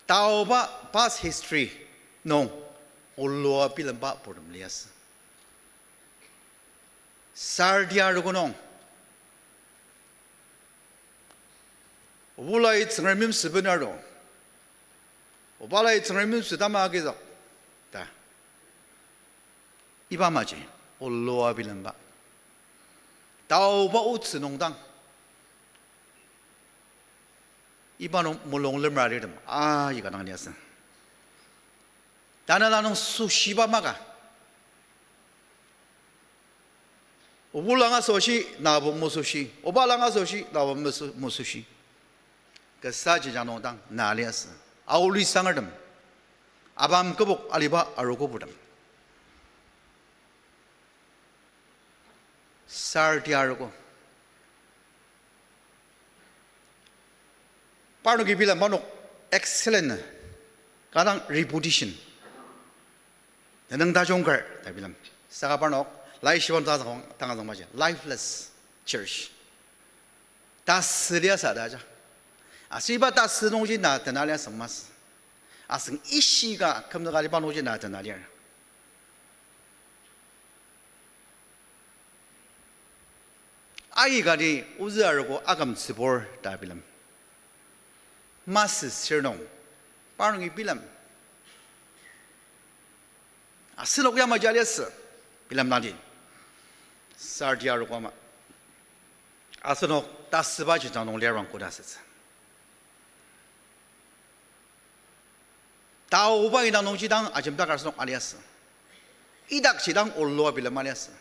Taoba past history nung olua bilemba purtem liasü. Sardi arogo nung, obulai Tsüngrem yimsü benaru, obalai Tsüngrem yimsü tama agizük ta. Iba maji, olua bilemba. Taoba otsü nung dang iba nung mulung lemra alirtem aika dang liasü. Tanela nung süshiba maka. Obula asoshi, nabo mesüshi. Obala asoshi, nabo mesü-, mesüshi. Kasa jenjang nung dang na liasü. Aoli sangertem. Abam kübok aliba arogo purtem. Sardi arogo. Parnoki bilam parnok excellent, kanga dang reputation, tenüng tajung kar ta bilam. Saka parnok laishiba tang-, tangazüng maji, lifeless church. Tasü liasü ta aja. Aser iba tasü nungji na tena liasü masü. Asen ishika kümzüka aliba nungji na tena lir. Aikati ozü arogo akümtsübur ta bilam. Masü sür nung, parnoki bilam. Asenok yamaji aliasü, bilemdangdi. Sardi arogo ama. Asenok tasüba jenjang nung lir bang koda asütsü. Taoba indang nungji dang ajemdakar asenok aliasü. Idakji dang olua bilema liasü.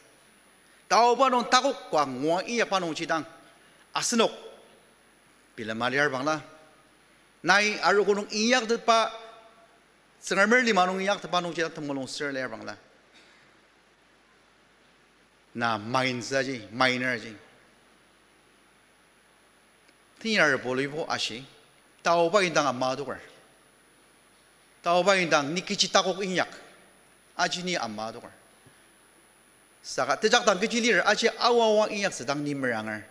Taoba nung takok ka ngua inyakba nungji dang asenok bilema lir bangla, nai arogo nung inyaktetba, Tsüngremer lima nung inyaktetba nungji dang temulung sür lir bangla, na minor ji, minor ji. Tenyar Paulibo ashi, taoba indang ama adoker. Taoba indang ni kechi takok inyak, aji ni ama adoker. Saka tejakdang kechi lir, aji aoa aoa inyaktsü dang ni meranger.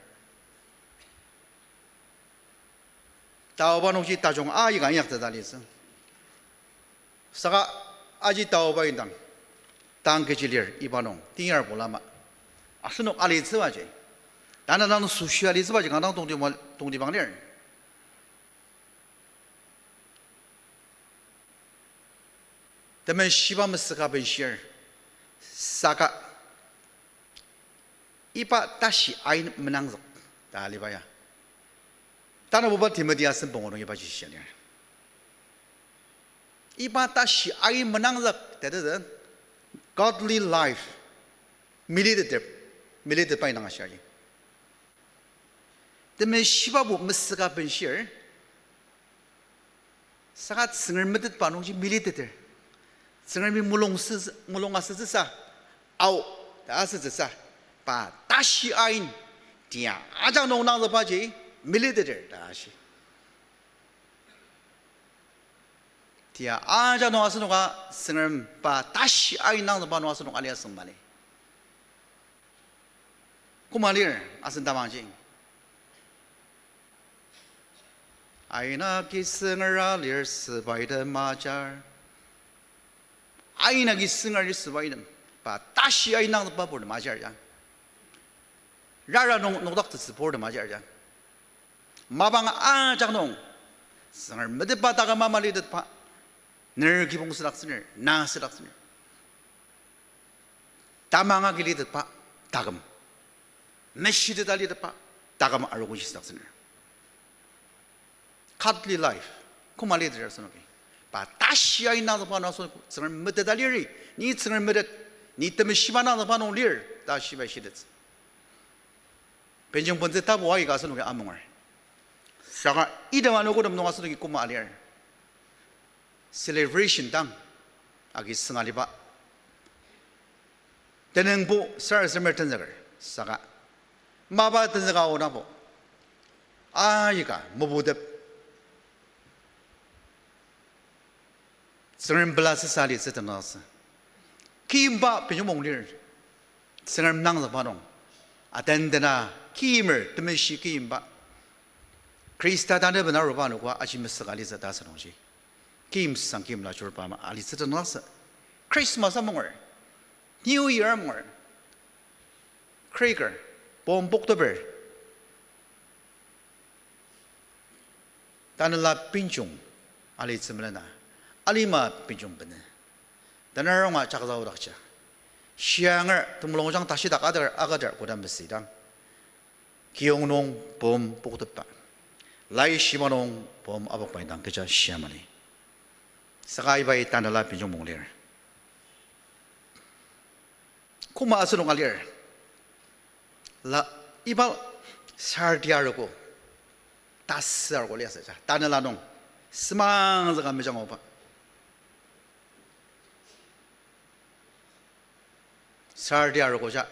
Taoba nungji tajung aika inyaktsü ta litsü. Saka aji taoba indang tang kechi lir iba nung tenyar Paul ama, asenok alitsübaji, tanü nung süshi alitsübaji kanga dang tongti ma-, tongtibang lir. Temeshiba mesüka benshir, saka iba tashi ain menangzük ta aliba ya. Tanabuba Timothy asen pungu nung ibaji shia lir. Iba tashi ain menangzük ta tete, godly life, military, military pai nang ashia ji. Temeshibabo mesüka benshir, saka Tsüngrem metetba nungji militeter. Tsüngremi mulung sü-, mulung asütsüsa, ao, ta asütsüsa, pa tashi ain, tia ajak nung nangzükbaji militeter ta ashi. Tia ajak nung asenoka Tsüngrem pa tashi ain nangzükba nung asenok aliasü mali. Koma lir asen tamangji. Aina kisüngera lir sepai temajar. Ain agi süngar li süba item. Pa tashi ain nangzükba purtem ajar ya. Rara nung nokdaktsütsü purtem ajar ya. Mapang ajak nung, Tsüngrem metetba taküm ama litetba, ner kibong südaktsüner, na südaktsüner. Tamang agi litetba taküm, meshiteta litetba taküm arogoji südaktsüner. Godly life, koma litet asenoki? Pa tashi ain nangzükba nung asenok Tsüngrem meteta liri, ni Tsüngrem metet, ni temeshiba nangzükba nung lir, ta shibai shitettsü. Benjong bentsü tapu aika asenoki amunger. Saka item anogotem nung asenoki koma alir? Celebration dang agi süngaliba tenüngbo sarasademer tenzüker. Saka mapa tenzüka onabo aika mobutep Tsüngrem pela sasa alitsü tenüngsü. Kiyimba pejemong lir. Tsüngrem nangzükba nung, atendena kiyimer temeshi kiyimba, Khrista tanü bena aruba anogo aji mesüka alitsü ta asünungji, kiyim sang kiyimla churba ama alitsü tenüngsü. Christmas amunger, New Year amunger, cracker, bomb pokteper, tanela benjong alitsü melena, alima benjong bene. Tanü ronga jakzao dakja, shianger temulungjang tashidak ader agader koda mesüdang, kiyong nung bomb poktepba, laishiba nung bomb apokba indang kecha shia mali. Saka ibai tanela benjong mung lir. Koma asenok alir? La, iba Sardi arogo, tasü arogo liasü ja, tanela nung semang züka mejang oba. Sardi arogo ja,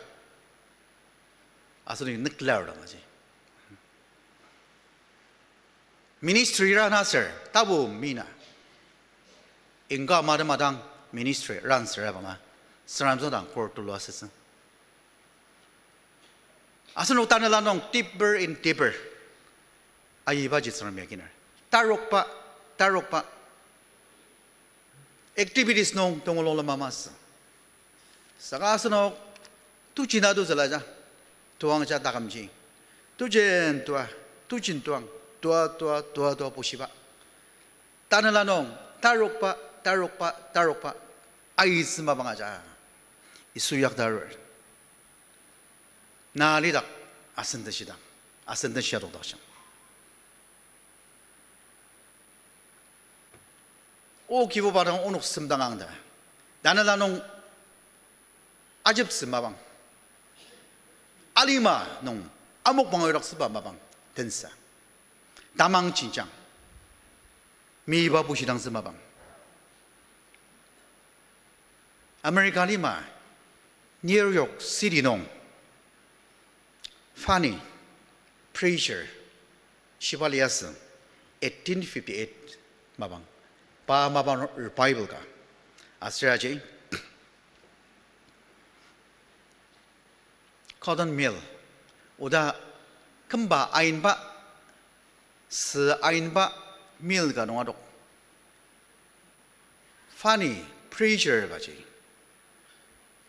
asenok nükla arudang aji. Ministry run aser tapu mina, inka madam adang ministry run asür abangla, Tsüngrem tsüngdang kor tulu asütsü. Asenok tanela nung deeper and deeper ayibaji Tsüngrem ya kiner. Tarokba, tarokba activities nung tongolong lema masü. Saka asenok tuji na tuzüla ja, tuang ja takümji, tujen tua, tujen tuang, tua tua tua tua bushiba. Tanela nung tarokba, tarokba, tarokba ayitsü mapang aja Yisu yakta arur. Na lidak asen teshidang, asen teshiadokdakjang. O Kibuba dang onok semdang angda, tanela nung ajeptsü mapang, alima nung amokbang oidaksüba mapang tensa, tamang jenjang, miba bushidangtsü mapang. America lima New York City nung funny preacher shiba liasü, eighteen fifty-eight mapang, pa mapang revival ka. Aser aji cotton mill, oda kümba ainba, sü ainba mill ka nung adok. Funny preacher baji,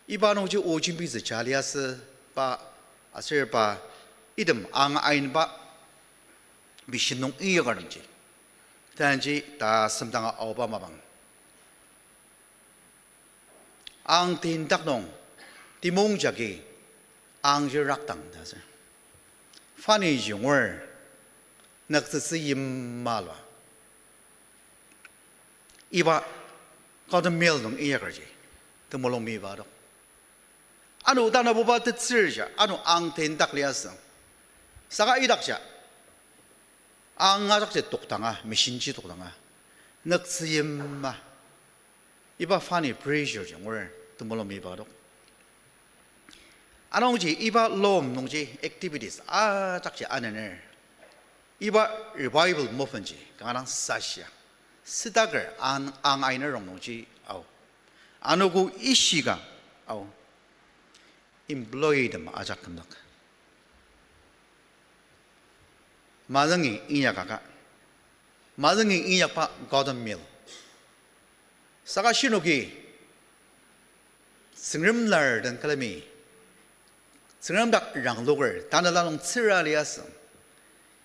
iba nungji o jembitsü ja liasü pa, aser pa item ang ainba machine nung inyakertemji, tanji ta semdanga aoba mapang. Ang tindak nung timung jagi ang ji rakdang ta sür. Funny ji ngur nüktsütsü yima lua. Iba cotton mill nung inyakerji temulung miba adok. Ano tanabuba tetsürja, ano ang tindak liasü. Saka idakja, ang ajakji tokdanga, machine ji tokdanga, nüktsü yima. Iba funny preacher ji ngur temulung miba adok. Anungji iba lom nungji activities ajakji anener. Iba revival movement ji kanga dang sashia, sütaker ang, ang ainer rongnungji ao, anogo ishika ao, employee tem ajak kümdang. Mazüngi inyakaka, mazüngi inyakba cotton mill. Saka shinoki Tsüngrem lar den külemi, Tsüngrem dak rangloker, tanela nung tsüra liasü.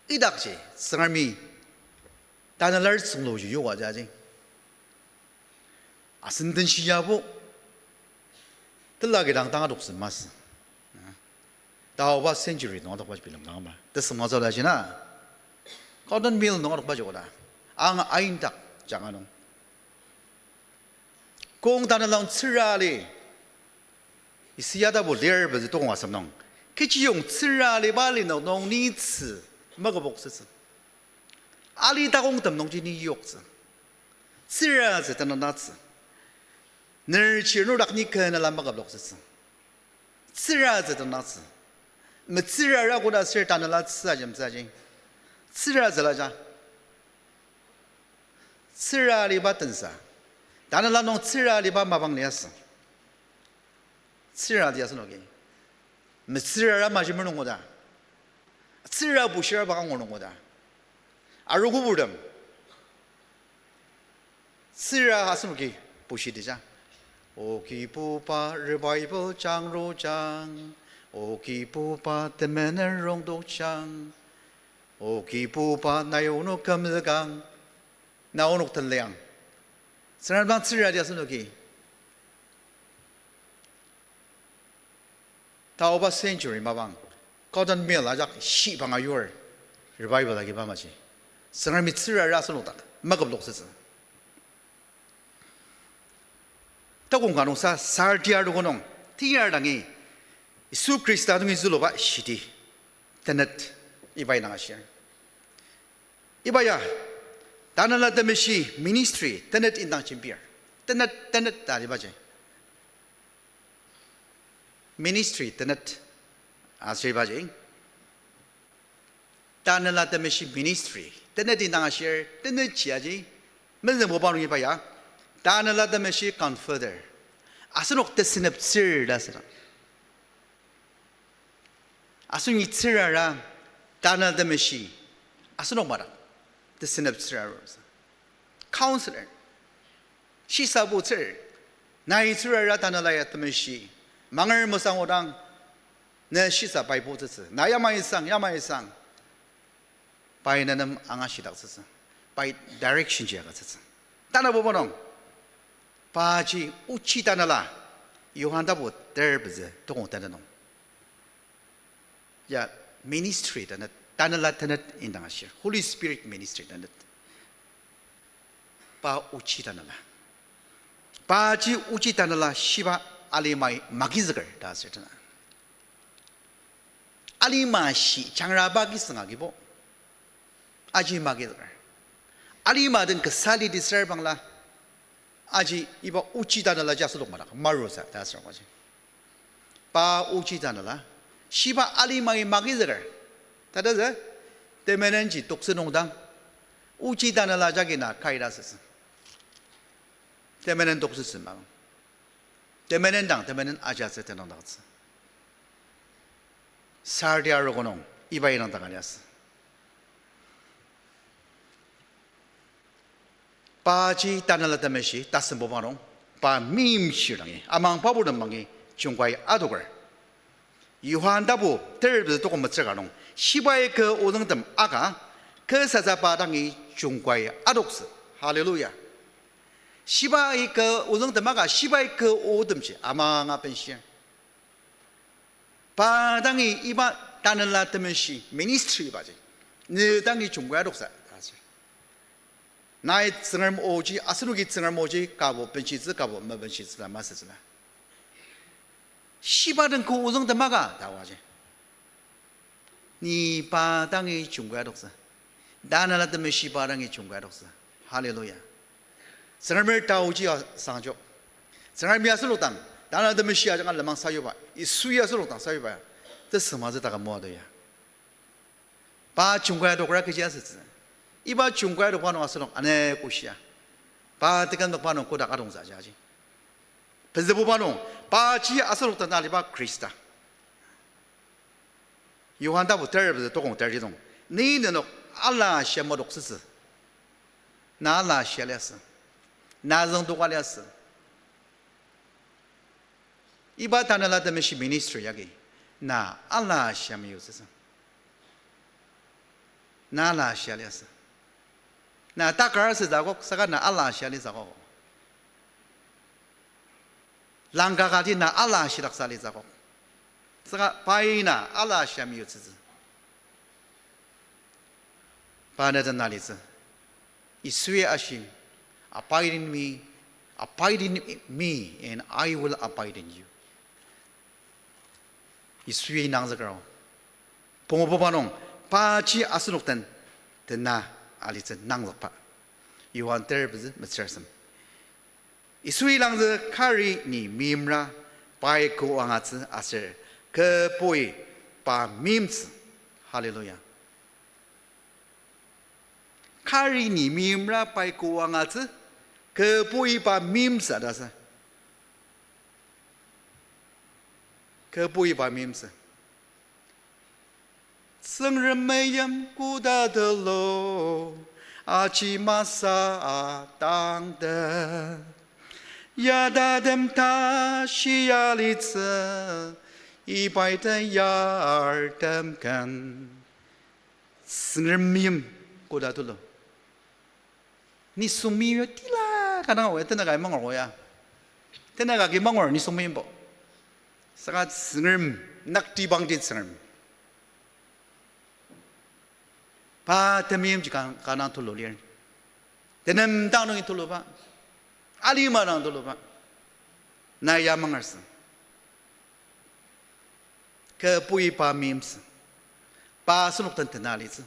Idakji, Tsüngremi, tanelar tsüngluji yoka jaji. Asen den shiyabo, tela kidang tanga doktsü masü. Taoba century nung adokba bilem dang ama. Tesüngmazü la jina. Cotton mill nung adokba joko da. Ang aindak janga nung. Kong tanela nung tsüra li. Isaiah tapu lir pezü tokong asem nung. Kechiyong tsüra liba li nung nung ni tsü. Makübok sütsü. Ali takongtem nungji ni yoktsü. Tsüra tsü tenüngdaktsü. Ner chirnur dak ni kü nela makübok sütsü. Tsüra tsü tenüngdaktsü. Metsürara koda sür tanela tsü ajemtsü aji. Tsüra tsüla ja. Tsüra liba tensa. Tanela nung tsüra liba mapang liasü. Tsüra liasü noki. Metsürara majimer nung koda. Tsüra bushira baka ngur nung koda. Arogo burtem. Tsüra asenoki bushitija. O Kibuba revival jangrojang. O Kibuba temenen rongdokjang. O Kibuba nai onok kümzükang. Nai onok tenliang. Tsüngrem dang tsürati asenoki. Taoba century mapang, cotton mill ajak shibang ayur, revival agiba maji. Tsüngremi tsürara asenok dak, maküplok sütsü. Takong ka nungsa, Sardi arogo nung, tiyar dangi, Yisu Khrista nungi züluba shidi, tenet, iba indang ashir. Iba ya, Tanela Temeshi ministry tenet indang jembir. Tenet, tenet ta libaji. Ministry tenet ashibaji. Tanela Temeshi ministry tenet indang ashir, tenet ji aji. Mezüngbuba nung iba ya, Tanela Temeshi comforter. Asenok teseneptsür ta asüdang. Asenok tsürara Tanela Temeshi, asenok madak teseneptsür aru. Counselor. Shisabutsür. Nai tsürara Tanela ya Temeshi. Mangar mesang odang, ne shisa pai putsütsü. Na yamai sang, yamai sang. Pai nenem angashidaktsütsü. Pai direction ji agütsütsü. Tanabuba nung, paji ochi tanela, Johan tapu ter pezü tokong tenet nung. Ya ministry tenet, Tanela tenet indang ashir. Holy Spirit ministry tenet. Pa ochi tanela. Paji ochi tanela shiba alimai magizüker ta asür tena. Alima shi jangraba kisüng agibo. Aji magizüker. Alima den kasa lidi sür bangla. Aji iba ochi tanela ji asenok madak marusa ta asür aji. Pa ochi tanela shiba alimai magizüker. Tata sü, temenenji toktsü nungdang, ochi tanela jagi na kaira süsü. Temenen toktsütsü ma. Temenen dang, temenen ajatsü tenüngdaktsü. Sardi arogo nung, iba indang dang aliasü. Paji Tanela Temeshi, tasembuba nung, pa meimchir dangi, amang paburtem mangi, jungkai adoker. Johan tapu ter pezü tokong metsür ka nung, shibai kü ozüngtem aka, kü sasa pa dangi jungkai adoktsü. Hallelujah. Shibai kü ozüngtem aka, shibai kü otemji, amanga benshir. Pa dangi iba Tanela Temeshi ministry ibaji, ne dangi jungkai adoksa ta asür. Nai Tsüngrem oji, asenoki Tsüngrem oji, kabo benshitsü, kabo mabenshitsü ta masütsüla. Shiba den kü ozüngtem aka ta aji. Ni pa dangi jungkai adoktsü. Tanela Temeshi pa dangi jungkai adoktsü. Hallelujah. Tsüngremer taoji ya sangjo. Tsüngremi asenok dang, Tanela Temeshi ajanga lenmang sayuba, Yisu ya asenok dang sayuba, tesüngmazü taka moa to ya. Pa jungkai adokra kechi asütsü. Iba jungkai adokba nung asenok ane koshia. Pa tekümdakba nung kodak adongtsü aji. Pezübuba nung, paji asenok dang aliba Khrista. Johan tapu ter pezü tokong ter ji nung, ni nenok ala shia madoktsütsü. Na ala shia liasü. Na züngdoka liasü. Iba Tanela Temeshi ministry yagi, na ala shia meyutsütsü. Na ala shia liasü. Na takar asütsükok, saka na ala shia litsükok. Langka kati na ala shidaksa litsükok. Saka pai na ala shia meyutsütsü. Pa na den na litsü. Yisui ashi, Abide in me, abide in me, and I will abide in you. Yisui nangzüker o. Pungububa nung, paji asenok den, tena alitsü nangzükba. Johan ter pezü metsür asem. Yisui langzü kari ni meimra pai kü angatsü aser kübui pa meimtsü. Hallelujah. Kari ni meimra pai kü angatsü, kübui pa meimtsü ta sü. Kübui pa meimtsü. Tsüngrem meim koda tulu, aji masa atangtet. Ya tatem tashi alitsü, ibaita yartem ken. Tsüngrem meim koda tulu. Nisung meim ya tila ka dang aoa, tenaka mangur ya. Tenaka ki mangur nisung meimbo. Saka Tsüngrem, naktibangti Tsüngrem. Pa temeimji ka, ka dang tulu lir. Tenem dang nungi tuluba. Alima dang tuluba. Na ya mangarsü. Kübui pa meimtsü. Pa asenok den tena alitsü.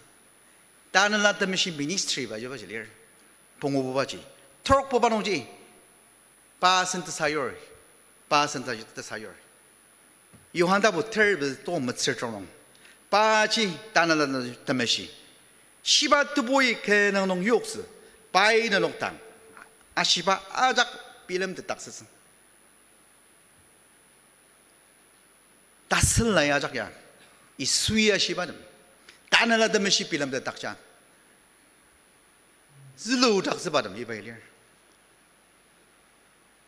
Tanela Temeshi ministry ba jiba ji lir. Pungububaji. Trokbuba nungji. Pa sen tesayur. Pa sen te-, tesayur. Johan tapu ter pezü tokong metsür trok nung. Paji Tanela Temeshi. Shiba tebui kü nung nung yoktsü. Pai nenok dang. Ashiba ajak bilemtetdaktsütsü. Tasen lai ajak ya, Yisui ashibatem, Tanela Temeshi bilemtetdakja, züludaktsübatem iba lir.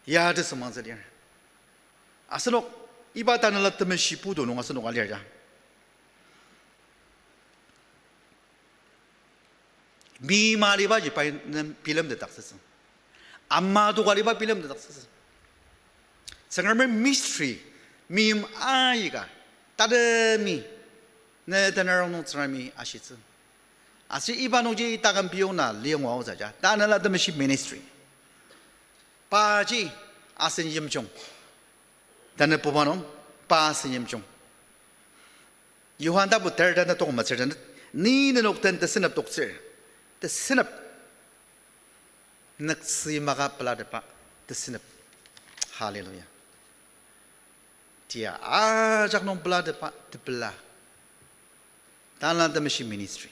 Ya tesüngmangtsü lir. Asenok, iba Tanela Temeshi putu nung asenok alir ya. Meima alibaji pai nem bilemtetdaktsütsü. Ama toka aliba bilemtetdaktsütsü. Tsüngremi mystery, meim aika, tatemi, ne tanarong nung Tsüngremi ashitsü. Aser iba nungji taküm piyong na liyongwa otsü ja, Tanela Temeshi ministry. Paji asen yimjung. Tanü puba nung, pa asen yimjung. Johan tapu ter tanü tokong metsür tanü, ni nenok den tesünep toktsür. Tesünep. Nüktsü maka pelatepa tesünep. Hallelujah. Tia ajak nung pelatepa tepela. Tanela Temeshi ministry.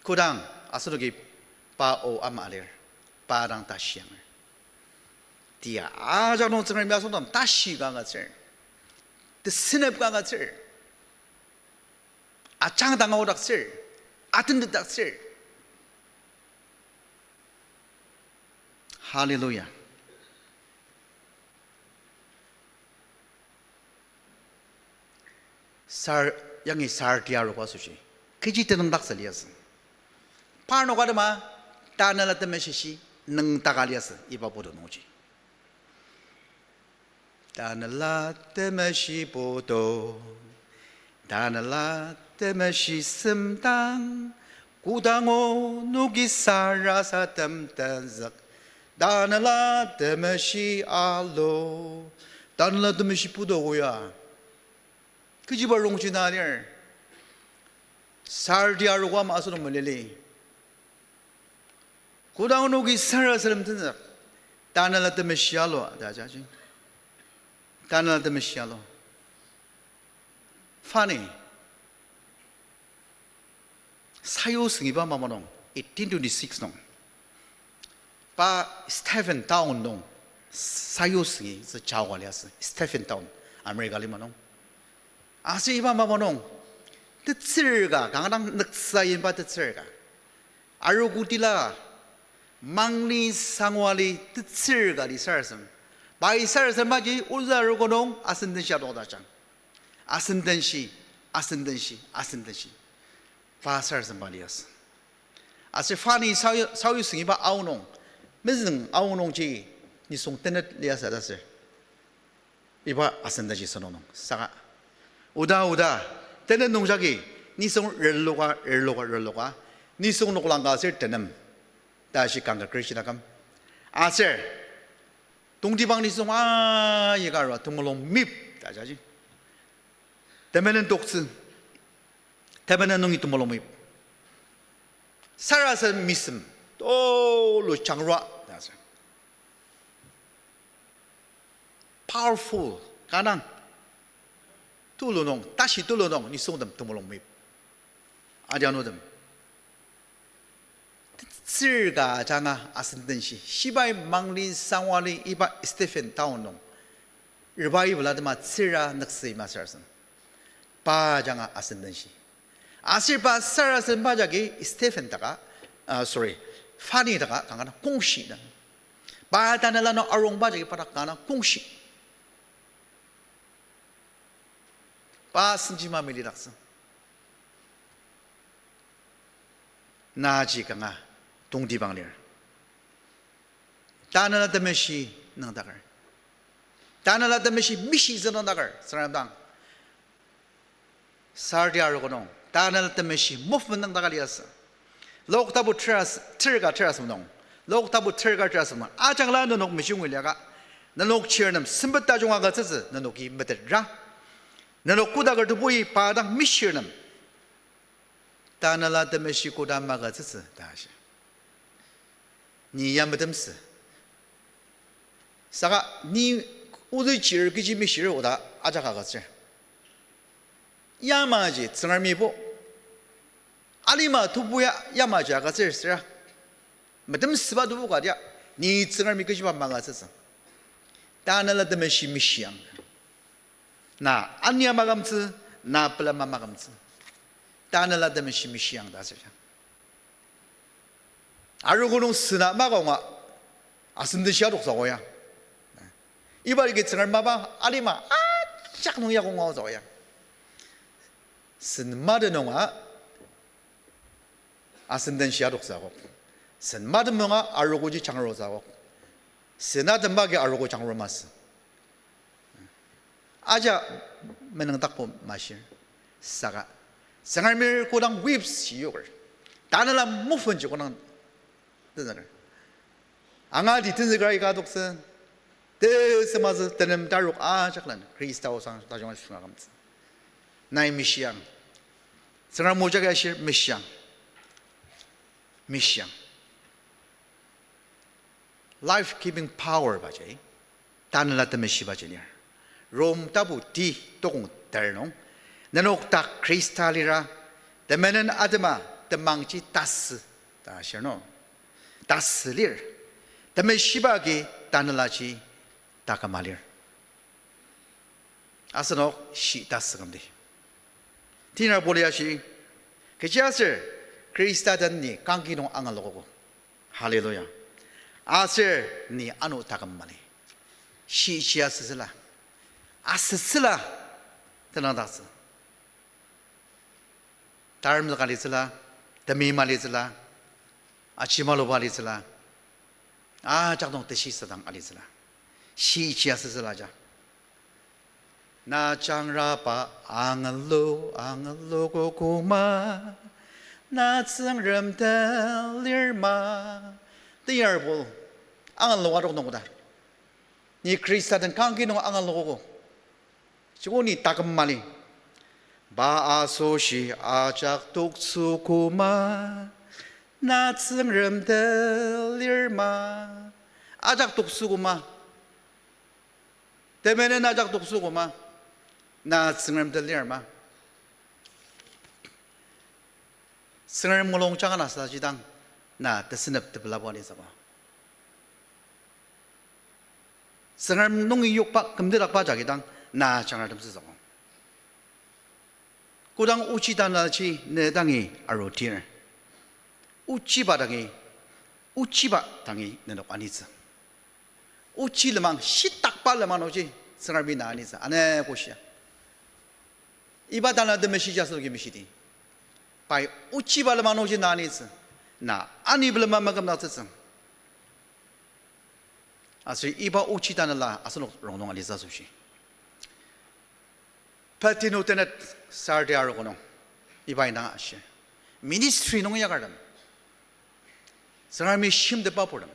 Kodang asenoki pa o ama alir, pa dang tashi anger. Tia ajak nung Tsüngremi asenoki tashi ka agütsür. Tesünep ka agütsür. Ajangdang aodaktsür. Atentetdaktsür. Hallelujah. Sar, yangi Sardi arogo asoshi kechi tenüngdaktsü liasü. Parnok atema Tanela Temeshishi nüngdaka liasü iba putu nungji. Tanela Temeshi putu, Tanela Temeshi semdang, kodang onoki sarasadem tenzük, Tanela Temeshi alu. Tanela Temeshi putu o ya. Kechiba rongji na lir. Sardi arogo ama asenok melili. Kodang onoki sarasadem tenzük, Tanela Temeshi alu ta jaji. Tanela Temeshi alu. Funny. Sayu süngiba mamanung, eighteen twenty-six nung. Pa Stephen Town nung, sayu süngi tsü jaoka liasü, Stephen Town, America lima nung. Aser iba mamanung, tetsür ka, kanga dang nüktsü yimba tetsür ka. Arogotila, mangli sangwali tetsür ka li sarasadem. Pai sarasadembaji ozü arogo nung asen den shia tokdajang. Asen den shi, asen den shi, asen den shi. Pa sarasademba liasü. Aser pa ni sayu, sayu sengiba aonung, mezüng aonungji nisung tenet liasü ta aser. Iba asen den shi sentong nung saka. Oda, oda, tenet nung jagi, nisung reloka, reloka, reloka, nisung noklang ka aser tenem. Ta shi kanga Christian aküm. Aser, tongtibang nisung aika arua temulung mip ta jaji. Temenen toktsü. Temenen nungi temulung mip. Sarasadem misem. Tulu jangrua ta sür. Powerful, kanang. Tulu nung, tashi tulu nung, nisungtem temulung mip. Adianutem. Tsür ka ajanga asen den shi. Shibai mangli sangwali iba Stephen town nung. Revival atema tsüra nüksü ima sarasadem. Pa ajanga asen den shi. Aser pa sarasademba jagi Stephen taka, ah, sorry, Fanny taka kanga kongshi na. Pa tanela nung arungba jagi pa dak kanga kongshi. Pa senji mamilidaktsü. Naji kanga tongtibang lir. Tanela Temeshi nüngdaker. Tanela Temeshi mishitsü nüngdaker, Tsüngrem dang. Sardi arogo nung, Tanela Temeshi movement nüngdaka liasü. Luk tapu teras-, ter ka terasem nung. Luk tapu ter ka terasem nung. Ajangla nenok mejungi liaka. Nenok chir nem sempet tajung agütsütsü nenoki metetra. Nenok kodaker tebui pa dang mishir nem. Tanela Temeshi koda magütsütsü ta shi. Ni ya metemsü. Saka ni odi chir kechi mishir oda ajak agütsür. Yamaji Tsüngremibo. Alima tebu ya yamaji agütsür süra. Metemsüba tebu ka dia. Ni Tsüngremi kechiba magütsütsü. Tanela Temeshi mishiang. Na ania makümtsü, na pelema makümtsü. Tanela Temeshi mishiang ta asüja. Arogo nung süna maka onga, asen den shia toksa ko ya. Iba agi Tsüngrem mapa alima ajak nung ya konga osa ko ya. Sen maten nunga, asen den shia toksa ko. Sen maten nunga arogoji jangru sa ko. Sen atemba agi arogo jangru masü. Aja menüngdakbo mashir. Saka Tsüngremi kodang waves yoker. Tanela movement ji kodang tenzüker. Angati tenzüker aika toktsü. Tesümatsü tenem tarok ajaklan Khrista osang tajung shunga kamtsü. Nai mishiang. Tsüngrem mojak ashir mishiang. Mishiang. Life giving power baji, Tanela Temeshibaji lir. Rom tapu ti tokong ter nung, nenok dak Khrista lira, temenen atema temangji tasü, ta shir no. Tasü lir. Temeshiba agi Tanelaji taküma lir. Asenok shi tasü kümdi. Tinar Paul-i ashi, kechiaser Khrista den ni kangki nung angalukogo. Hallelujah. Aser ni ano taküm mali. Shi ichi asütsüla. Asütsüla. Tenangdaktsü. Tarem züka alitsüla, temi malitsüla, achimaluba alitsüla, ajak nung teshisadang alitsüla. Shi ichi asütsüla ja. Na jangraba angalo, angalo kokoma, na Tsüngrem den lir ma. Tinar Paul, angalo adok nung koda. Ni Khrista den kangki nung angalokogo. Joko ni taküm mali. Pa asoshi ajak toktsü koma, na Tsüngrem den lir ma. Ajak toktsü koma. Temenen ajak toktsü koma, na Tsüngrem den lir ma. Tsüngrem mulung jangana sa jidang, na tesünep tepelabo alitsüba. Tsüngrem nungi yokba kümdidakba jagidang, na jangratemtsütsüba. Kodang ochi Tanelaji ne dangi arudir, ochiba dangi, ochiba dangi nenok anitsü. Ochi lenmang, shitakba lenmang nungji Tsüngremi na anitsü, ane koshia. Iba Tanela Temeshi asenok mishidi. Pai ochiba lenmang nungji na anitsü. Na ani bilema maküm na tsütsüng. Aser iba ochi tanela asenok rongnung alitsü asoshi. Patino tenet Sardi arogo nung iba indang ashir. Ministry nung yakartem, Tsüngremi shimtetba purtem,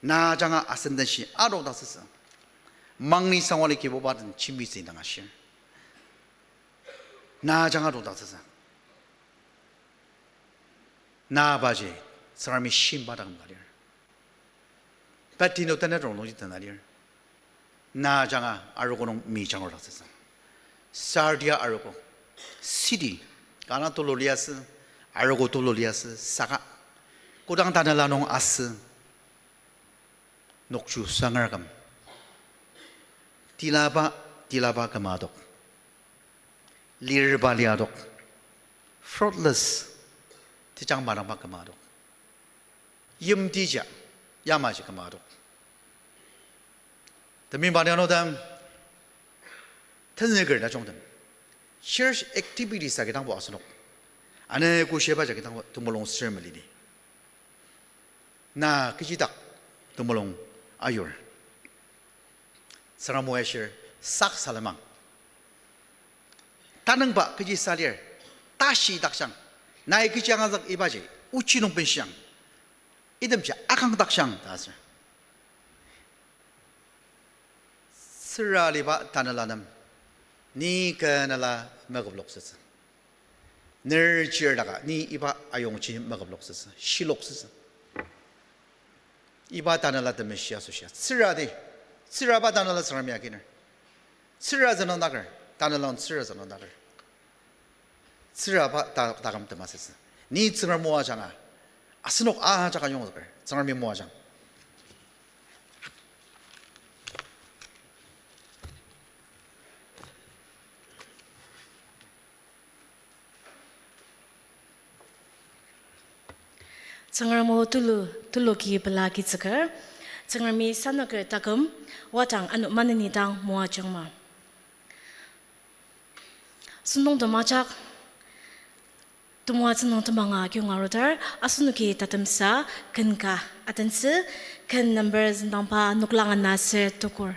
na ajanga asen den shi adokdaktsütsü. Mangni sangwali Kibuba den jembitsü indang ashir. Na ajanga adokdaktsütsü. Na baji Tsüngremi shimba taküm ka lir. Patino tenet rongnungji tena lir. Na ajanga arogo nung mi jangrodaktsütsü. Sardia arogo, city, kanga tulu liasü, arogo tulu liasü, saka kodang tanela nung asü, nokju sangar küm, tilaba, tilaba kümadok, lirba liadok, fruitless, tejang madangba kümadok, yimtija, yamaji kümadok. Temeim pa ni anodang, tenzüker tajungtem, church activities agidangbo asenok, ane koshiba jagi dangbo temulung ser melidi. Na kechidak temulung ayur, Tsüngrem o ashir, sak salemang. Tanüngba kechi salir, tashi dakshang, nai kechi angazük ibaji ochi nung benshiang, itemji akangdakshang ta asür. Tsüra aliba tanela nem, ni kü nela meküploktsütsü. Ner chir daka ni iba ayongji meküploktsütsü, shiloktsütsü. Iba Tanela Temeshi asoshia tsüradi, tsüraba tanela Tsüngremi akiner. Tsüra zünungdaker, tanela nung tsüra zünungdaker. Tsüraba ta-, taküm temasütsü. Ni Tsüngrem o ajanga, asenok ajak ayongzüker, Tsüngremi moajang. Tsüngrem o tulu, tulu ki pela kitsüker, Tsüngremi sanüker taküm, wadang ano maneni dang moajangma. Sentong temajak, temoatsü nung temanga kiyonga arudar, asenoki tatemsa ken ka atentsü, ken number züngdangba noklang ana ser tukur.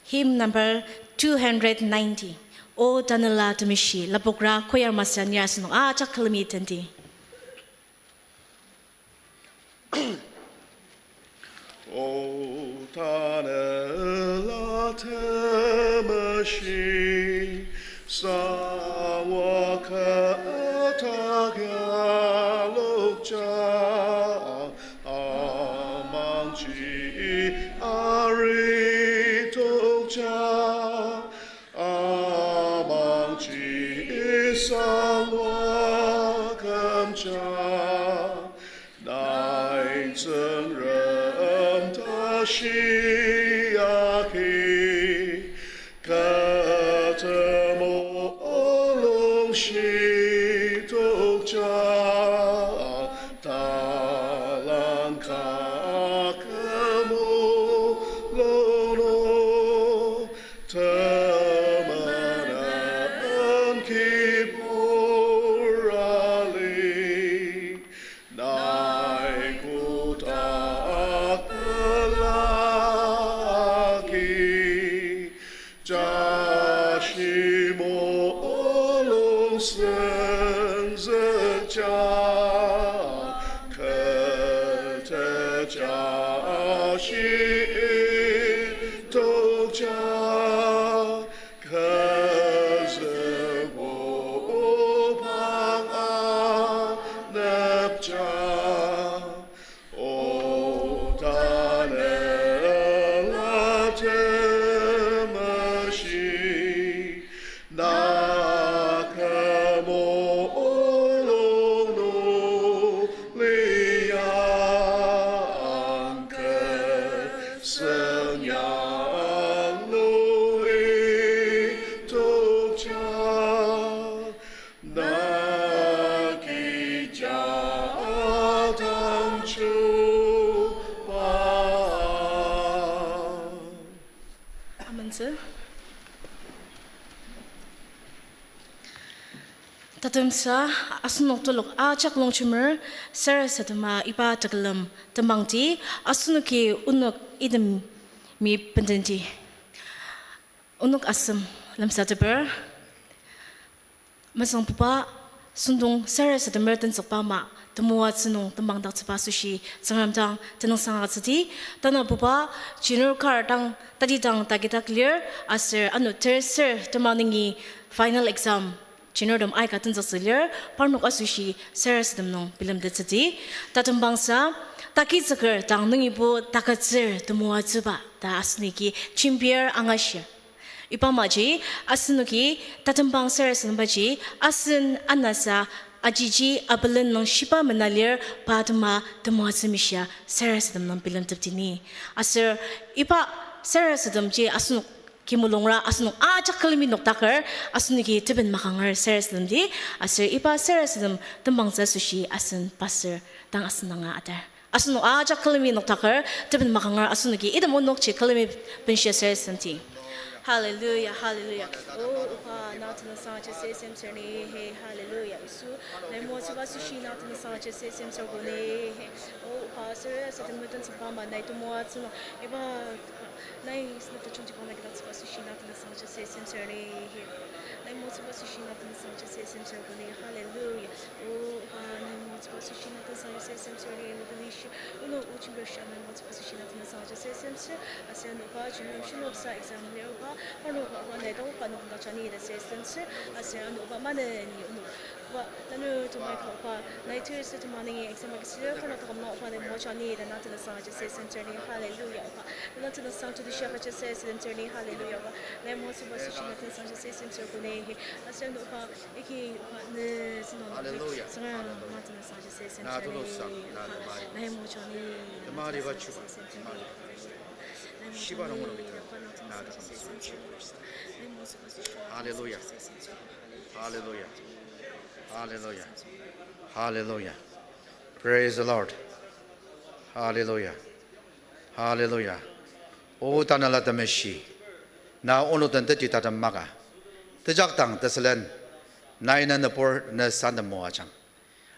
Hymn number two hundred ninety. O Tanela Temeshi, lapokra choir master nir asenok ajak külemi tenti. O Tanela Temeshi, sangwa kü atak yalokja, amangji ari tokja, amangji sangwa kümja. Nai Tsüngrem tashi agi, kü temo olung shitokja, talang ka kü mulung nung, temenen kibur ali. Nai kotak pelaki, ja shimo olung senzükja, kete ja shi tokja, kazübo pang anepja. O Tanela Temeshi, na kü Tatemsa, asenok telok ajak longjemer sarasadema iba tekülem temangti, asenoki onok itemi bendenti. Onok asem lemsateper. Masangbuba, sentong sarasademer tenzükba ama, temoatsü nung temangdaktsüba asoshi Tsüngrem dang tenüngsang agütsüdi. Tanabuba, jinur kar dang, tatidang takidak lir, aser ano terser tema nungi final exam jinurtem aika tenzüktsü lir, parnok asoshi sarasadem nung bilemtettsüdi. Tatembangsa, takitsüker dang nungibo takütsür temoatsüba ta asenoki jembir angashir. Iba amaji, asenoki tatembang sarasadembaji, asen anasa ajiji abelen nung shiba mena lir pa atema temoatsü mishia sarasadem nung bilemteptini. Aser iba sarasademji asenok kimulungra asenok ajak külemi noktaker, asenoki teben makanger sarasademdi, aser iba sarasadem tembangtsü asoshi asen pastor dang asen danga atar. Asenok ajak külemi noktaker, teben makanger asenoki item onokji külemi benshia sarasademdi. Hallelujah, hallelujah. O, oba, na tenüngsang aja sarasademtsür ni, he, hallelujah. Yisu, nai moatsüba asoshi na tenüngsang aja sarasademtsür ko ni, he. O, oba, sarasadem nung tenzükba ama nai temoatsü nung, iba, nai sena tajungtiba nai kidatsüba asoshi na tenüngsang aja sarasademtsür ni, he. Nai moatsüba asoshi na tenüngsang aja sarasademtsür ko ni, hallelujah. O, oba, nai moatsüba asoshi na tenüngsang aja sarasademtsür ni, o, telishi, onok o jembir shia nai moatsüba asoshi na tenüngsang aja sarasademtsür, aser ano oba, jembir shiloksa exam lir oba, parnok oba, nai dang oba nai tendakjang ni ta sarasademtsür, aser ano oba, maneni onok oba, tanü temai ka oba, nai terser tema nungi exam agütsüdir, parnok taküm nung oba nai moajang ni ta na tenüngsang aja sarasademtsür ni, hallelujah, oba. Na tenüngsang jodi shia ka aja sarasademtsür ni, hallelujah, oba. Nai moatsüba asoshi na tenüngsang aja sarasademtsür ko ni, he. Aser ano oba, agi oba, ne sentong, hallelujah, Tsüngrem, hallelujah, na tenüngsang aja sarasademtsür ni, oba. Nai moajang ni, na tenüngsang aja sarasademtsür ni, hallelujah, oba. Nai moajang ni, oba, na tenüngsang aja sarasademtsür ni. Nai moatsüba asoshi na tenüngsang aja sarasademtsür ni, hallelujah. Hallelujah. Hallelujah. Hallelujah. Praise the Lord. Hallelujah. Hallelujah. O Tanela Temeshi, na onok den teti tatem maka, tejakdang tesülen, nai na nübur ne santem moajang.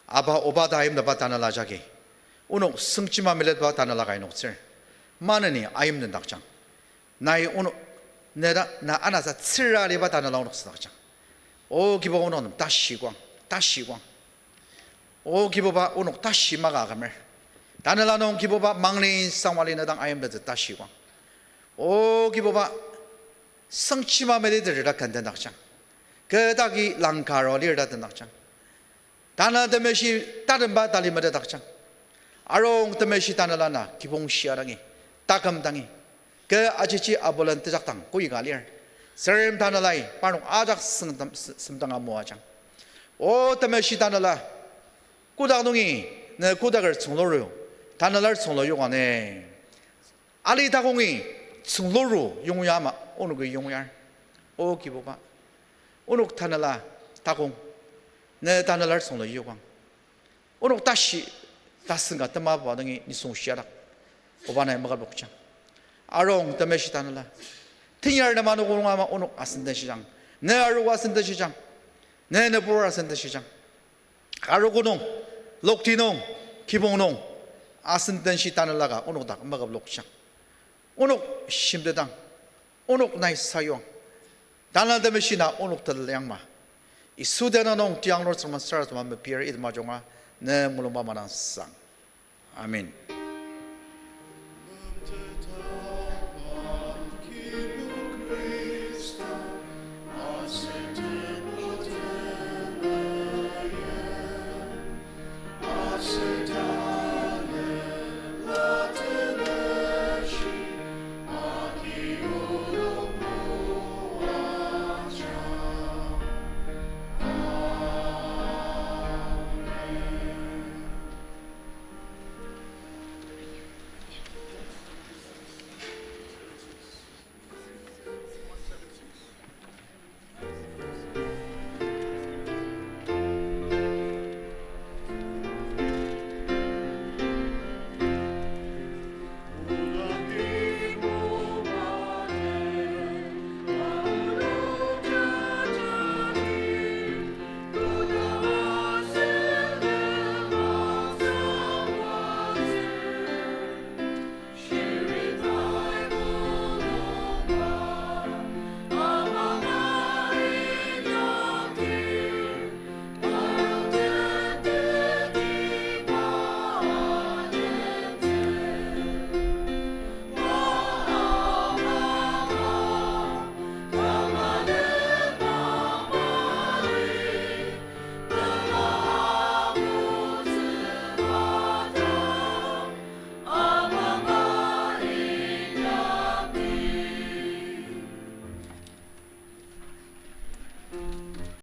Aba oba ta ayimtetba Tanela jagi, onok sengjima melitetba Tanela ka inoktsür. Maneni ayimtendakjang. Nai onok, ne ta, na anasa tsüra liba Tanela onok sendakjang. O Kibuba, onok nem tashi kuang, tashi kuang. O Kibuba, onok tashi maka akümer. Tanela nung Kibuba mangni sangwali ne dang ayimtettsü tashi kuang. O Kibuba, sengjima meliteter ta ken tendakjang. Kü tagi langkaro lir ta tendakjang. Tanela Temeshi tatemba tali metetdakjang. Arung Temeshi Tanela na kibong shia dangi, taküm dangi, kü ajiji abulen tejakdang koika lir. Tsüngrem Tanelai parnok ajak sengtem-, se-, semdanga moajang. O Temeshi Tanela, kotak nungi ne kotaker tsüngluru, Tanelar tsünglu yokang ne. Ali takongi tsüngluru yongya ama onoki yongyar. O Kibuba, onok Tanela takong, ne Tanelar tsünglu yokang. Onok tashi tasen ka temaba nungi nisung shiadak, oba nai makaplokjang. Arung Temeshi Tanela, tenyar nem anogo nung ama onok asen den shijang, ne arogo asen den shijang, ne nübur asen den shijang. Arogo nung, lokti nung, kibong nung, asen den shi Tanela ka onok dak makaplokjang. Onok shimtetang, onok nai sayuang. Tanela Temeshi na onok teliangma, Yisu tenüng nung tianglur Tsüngrem sarasadema mepir item ajunga ne mulungba manang sang. Amen.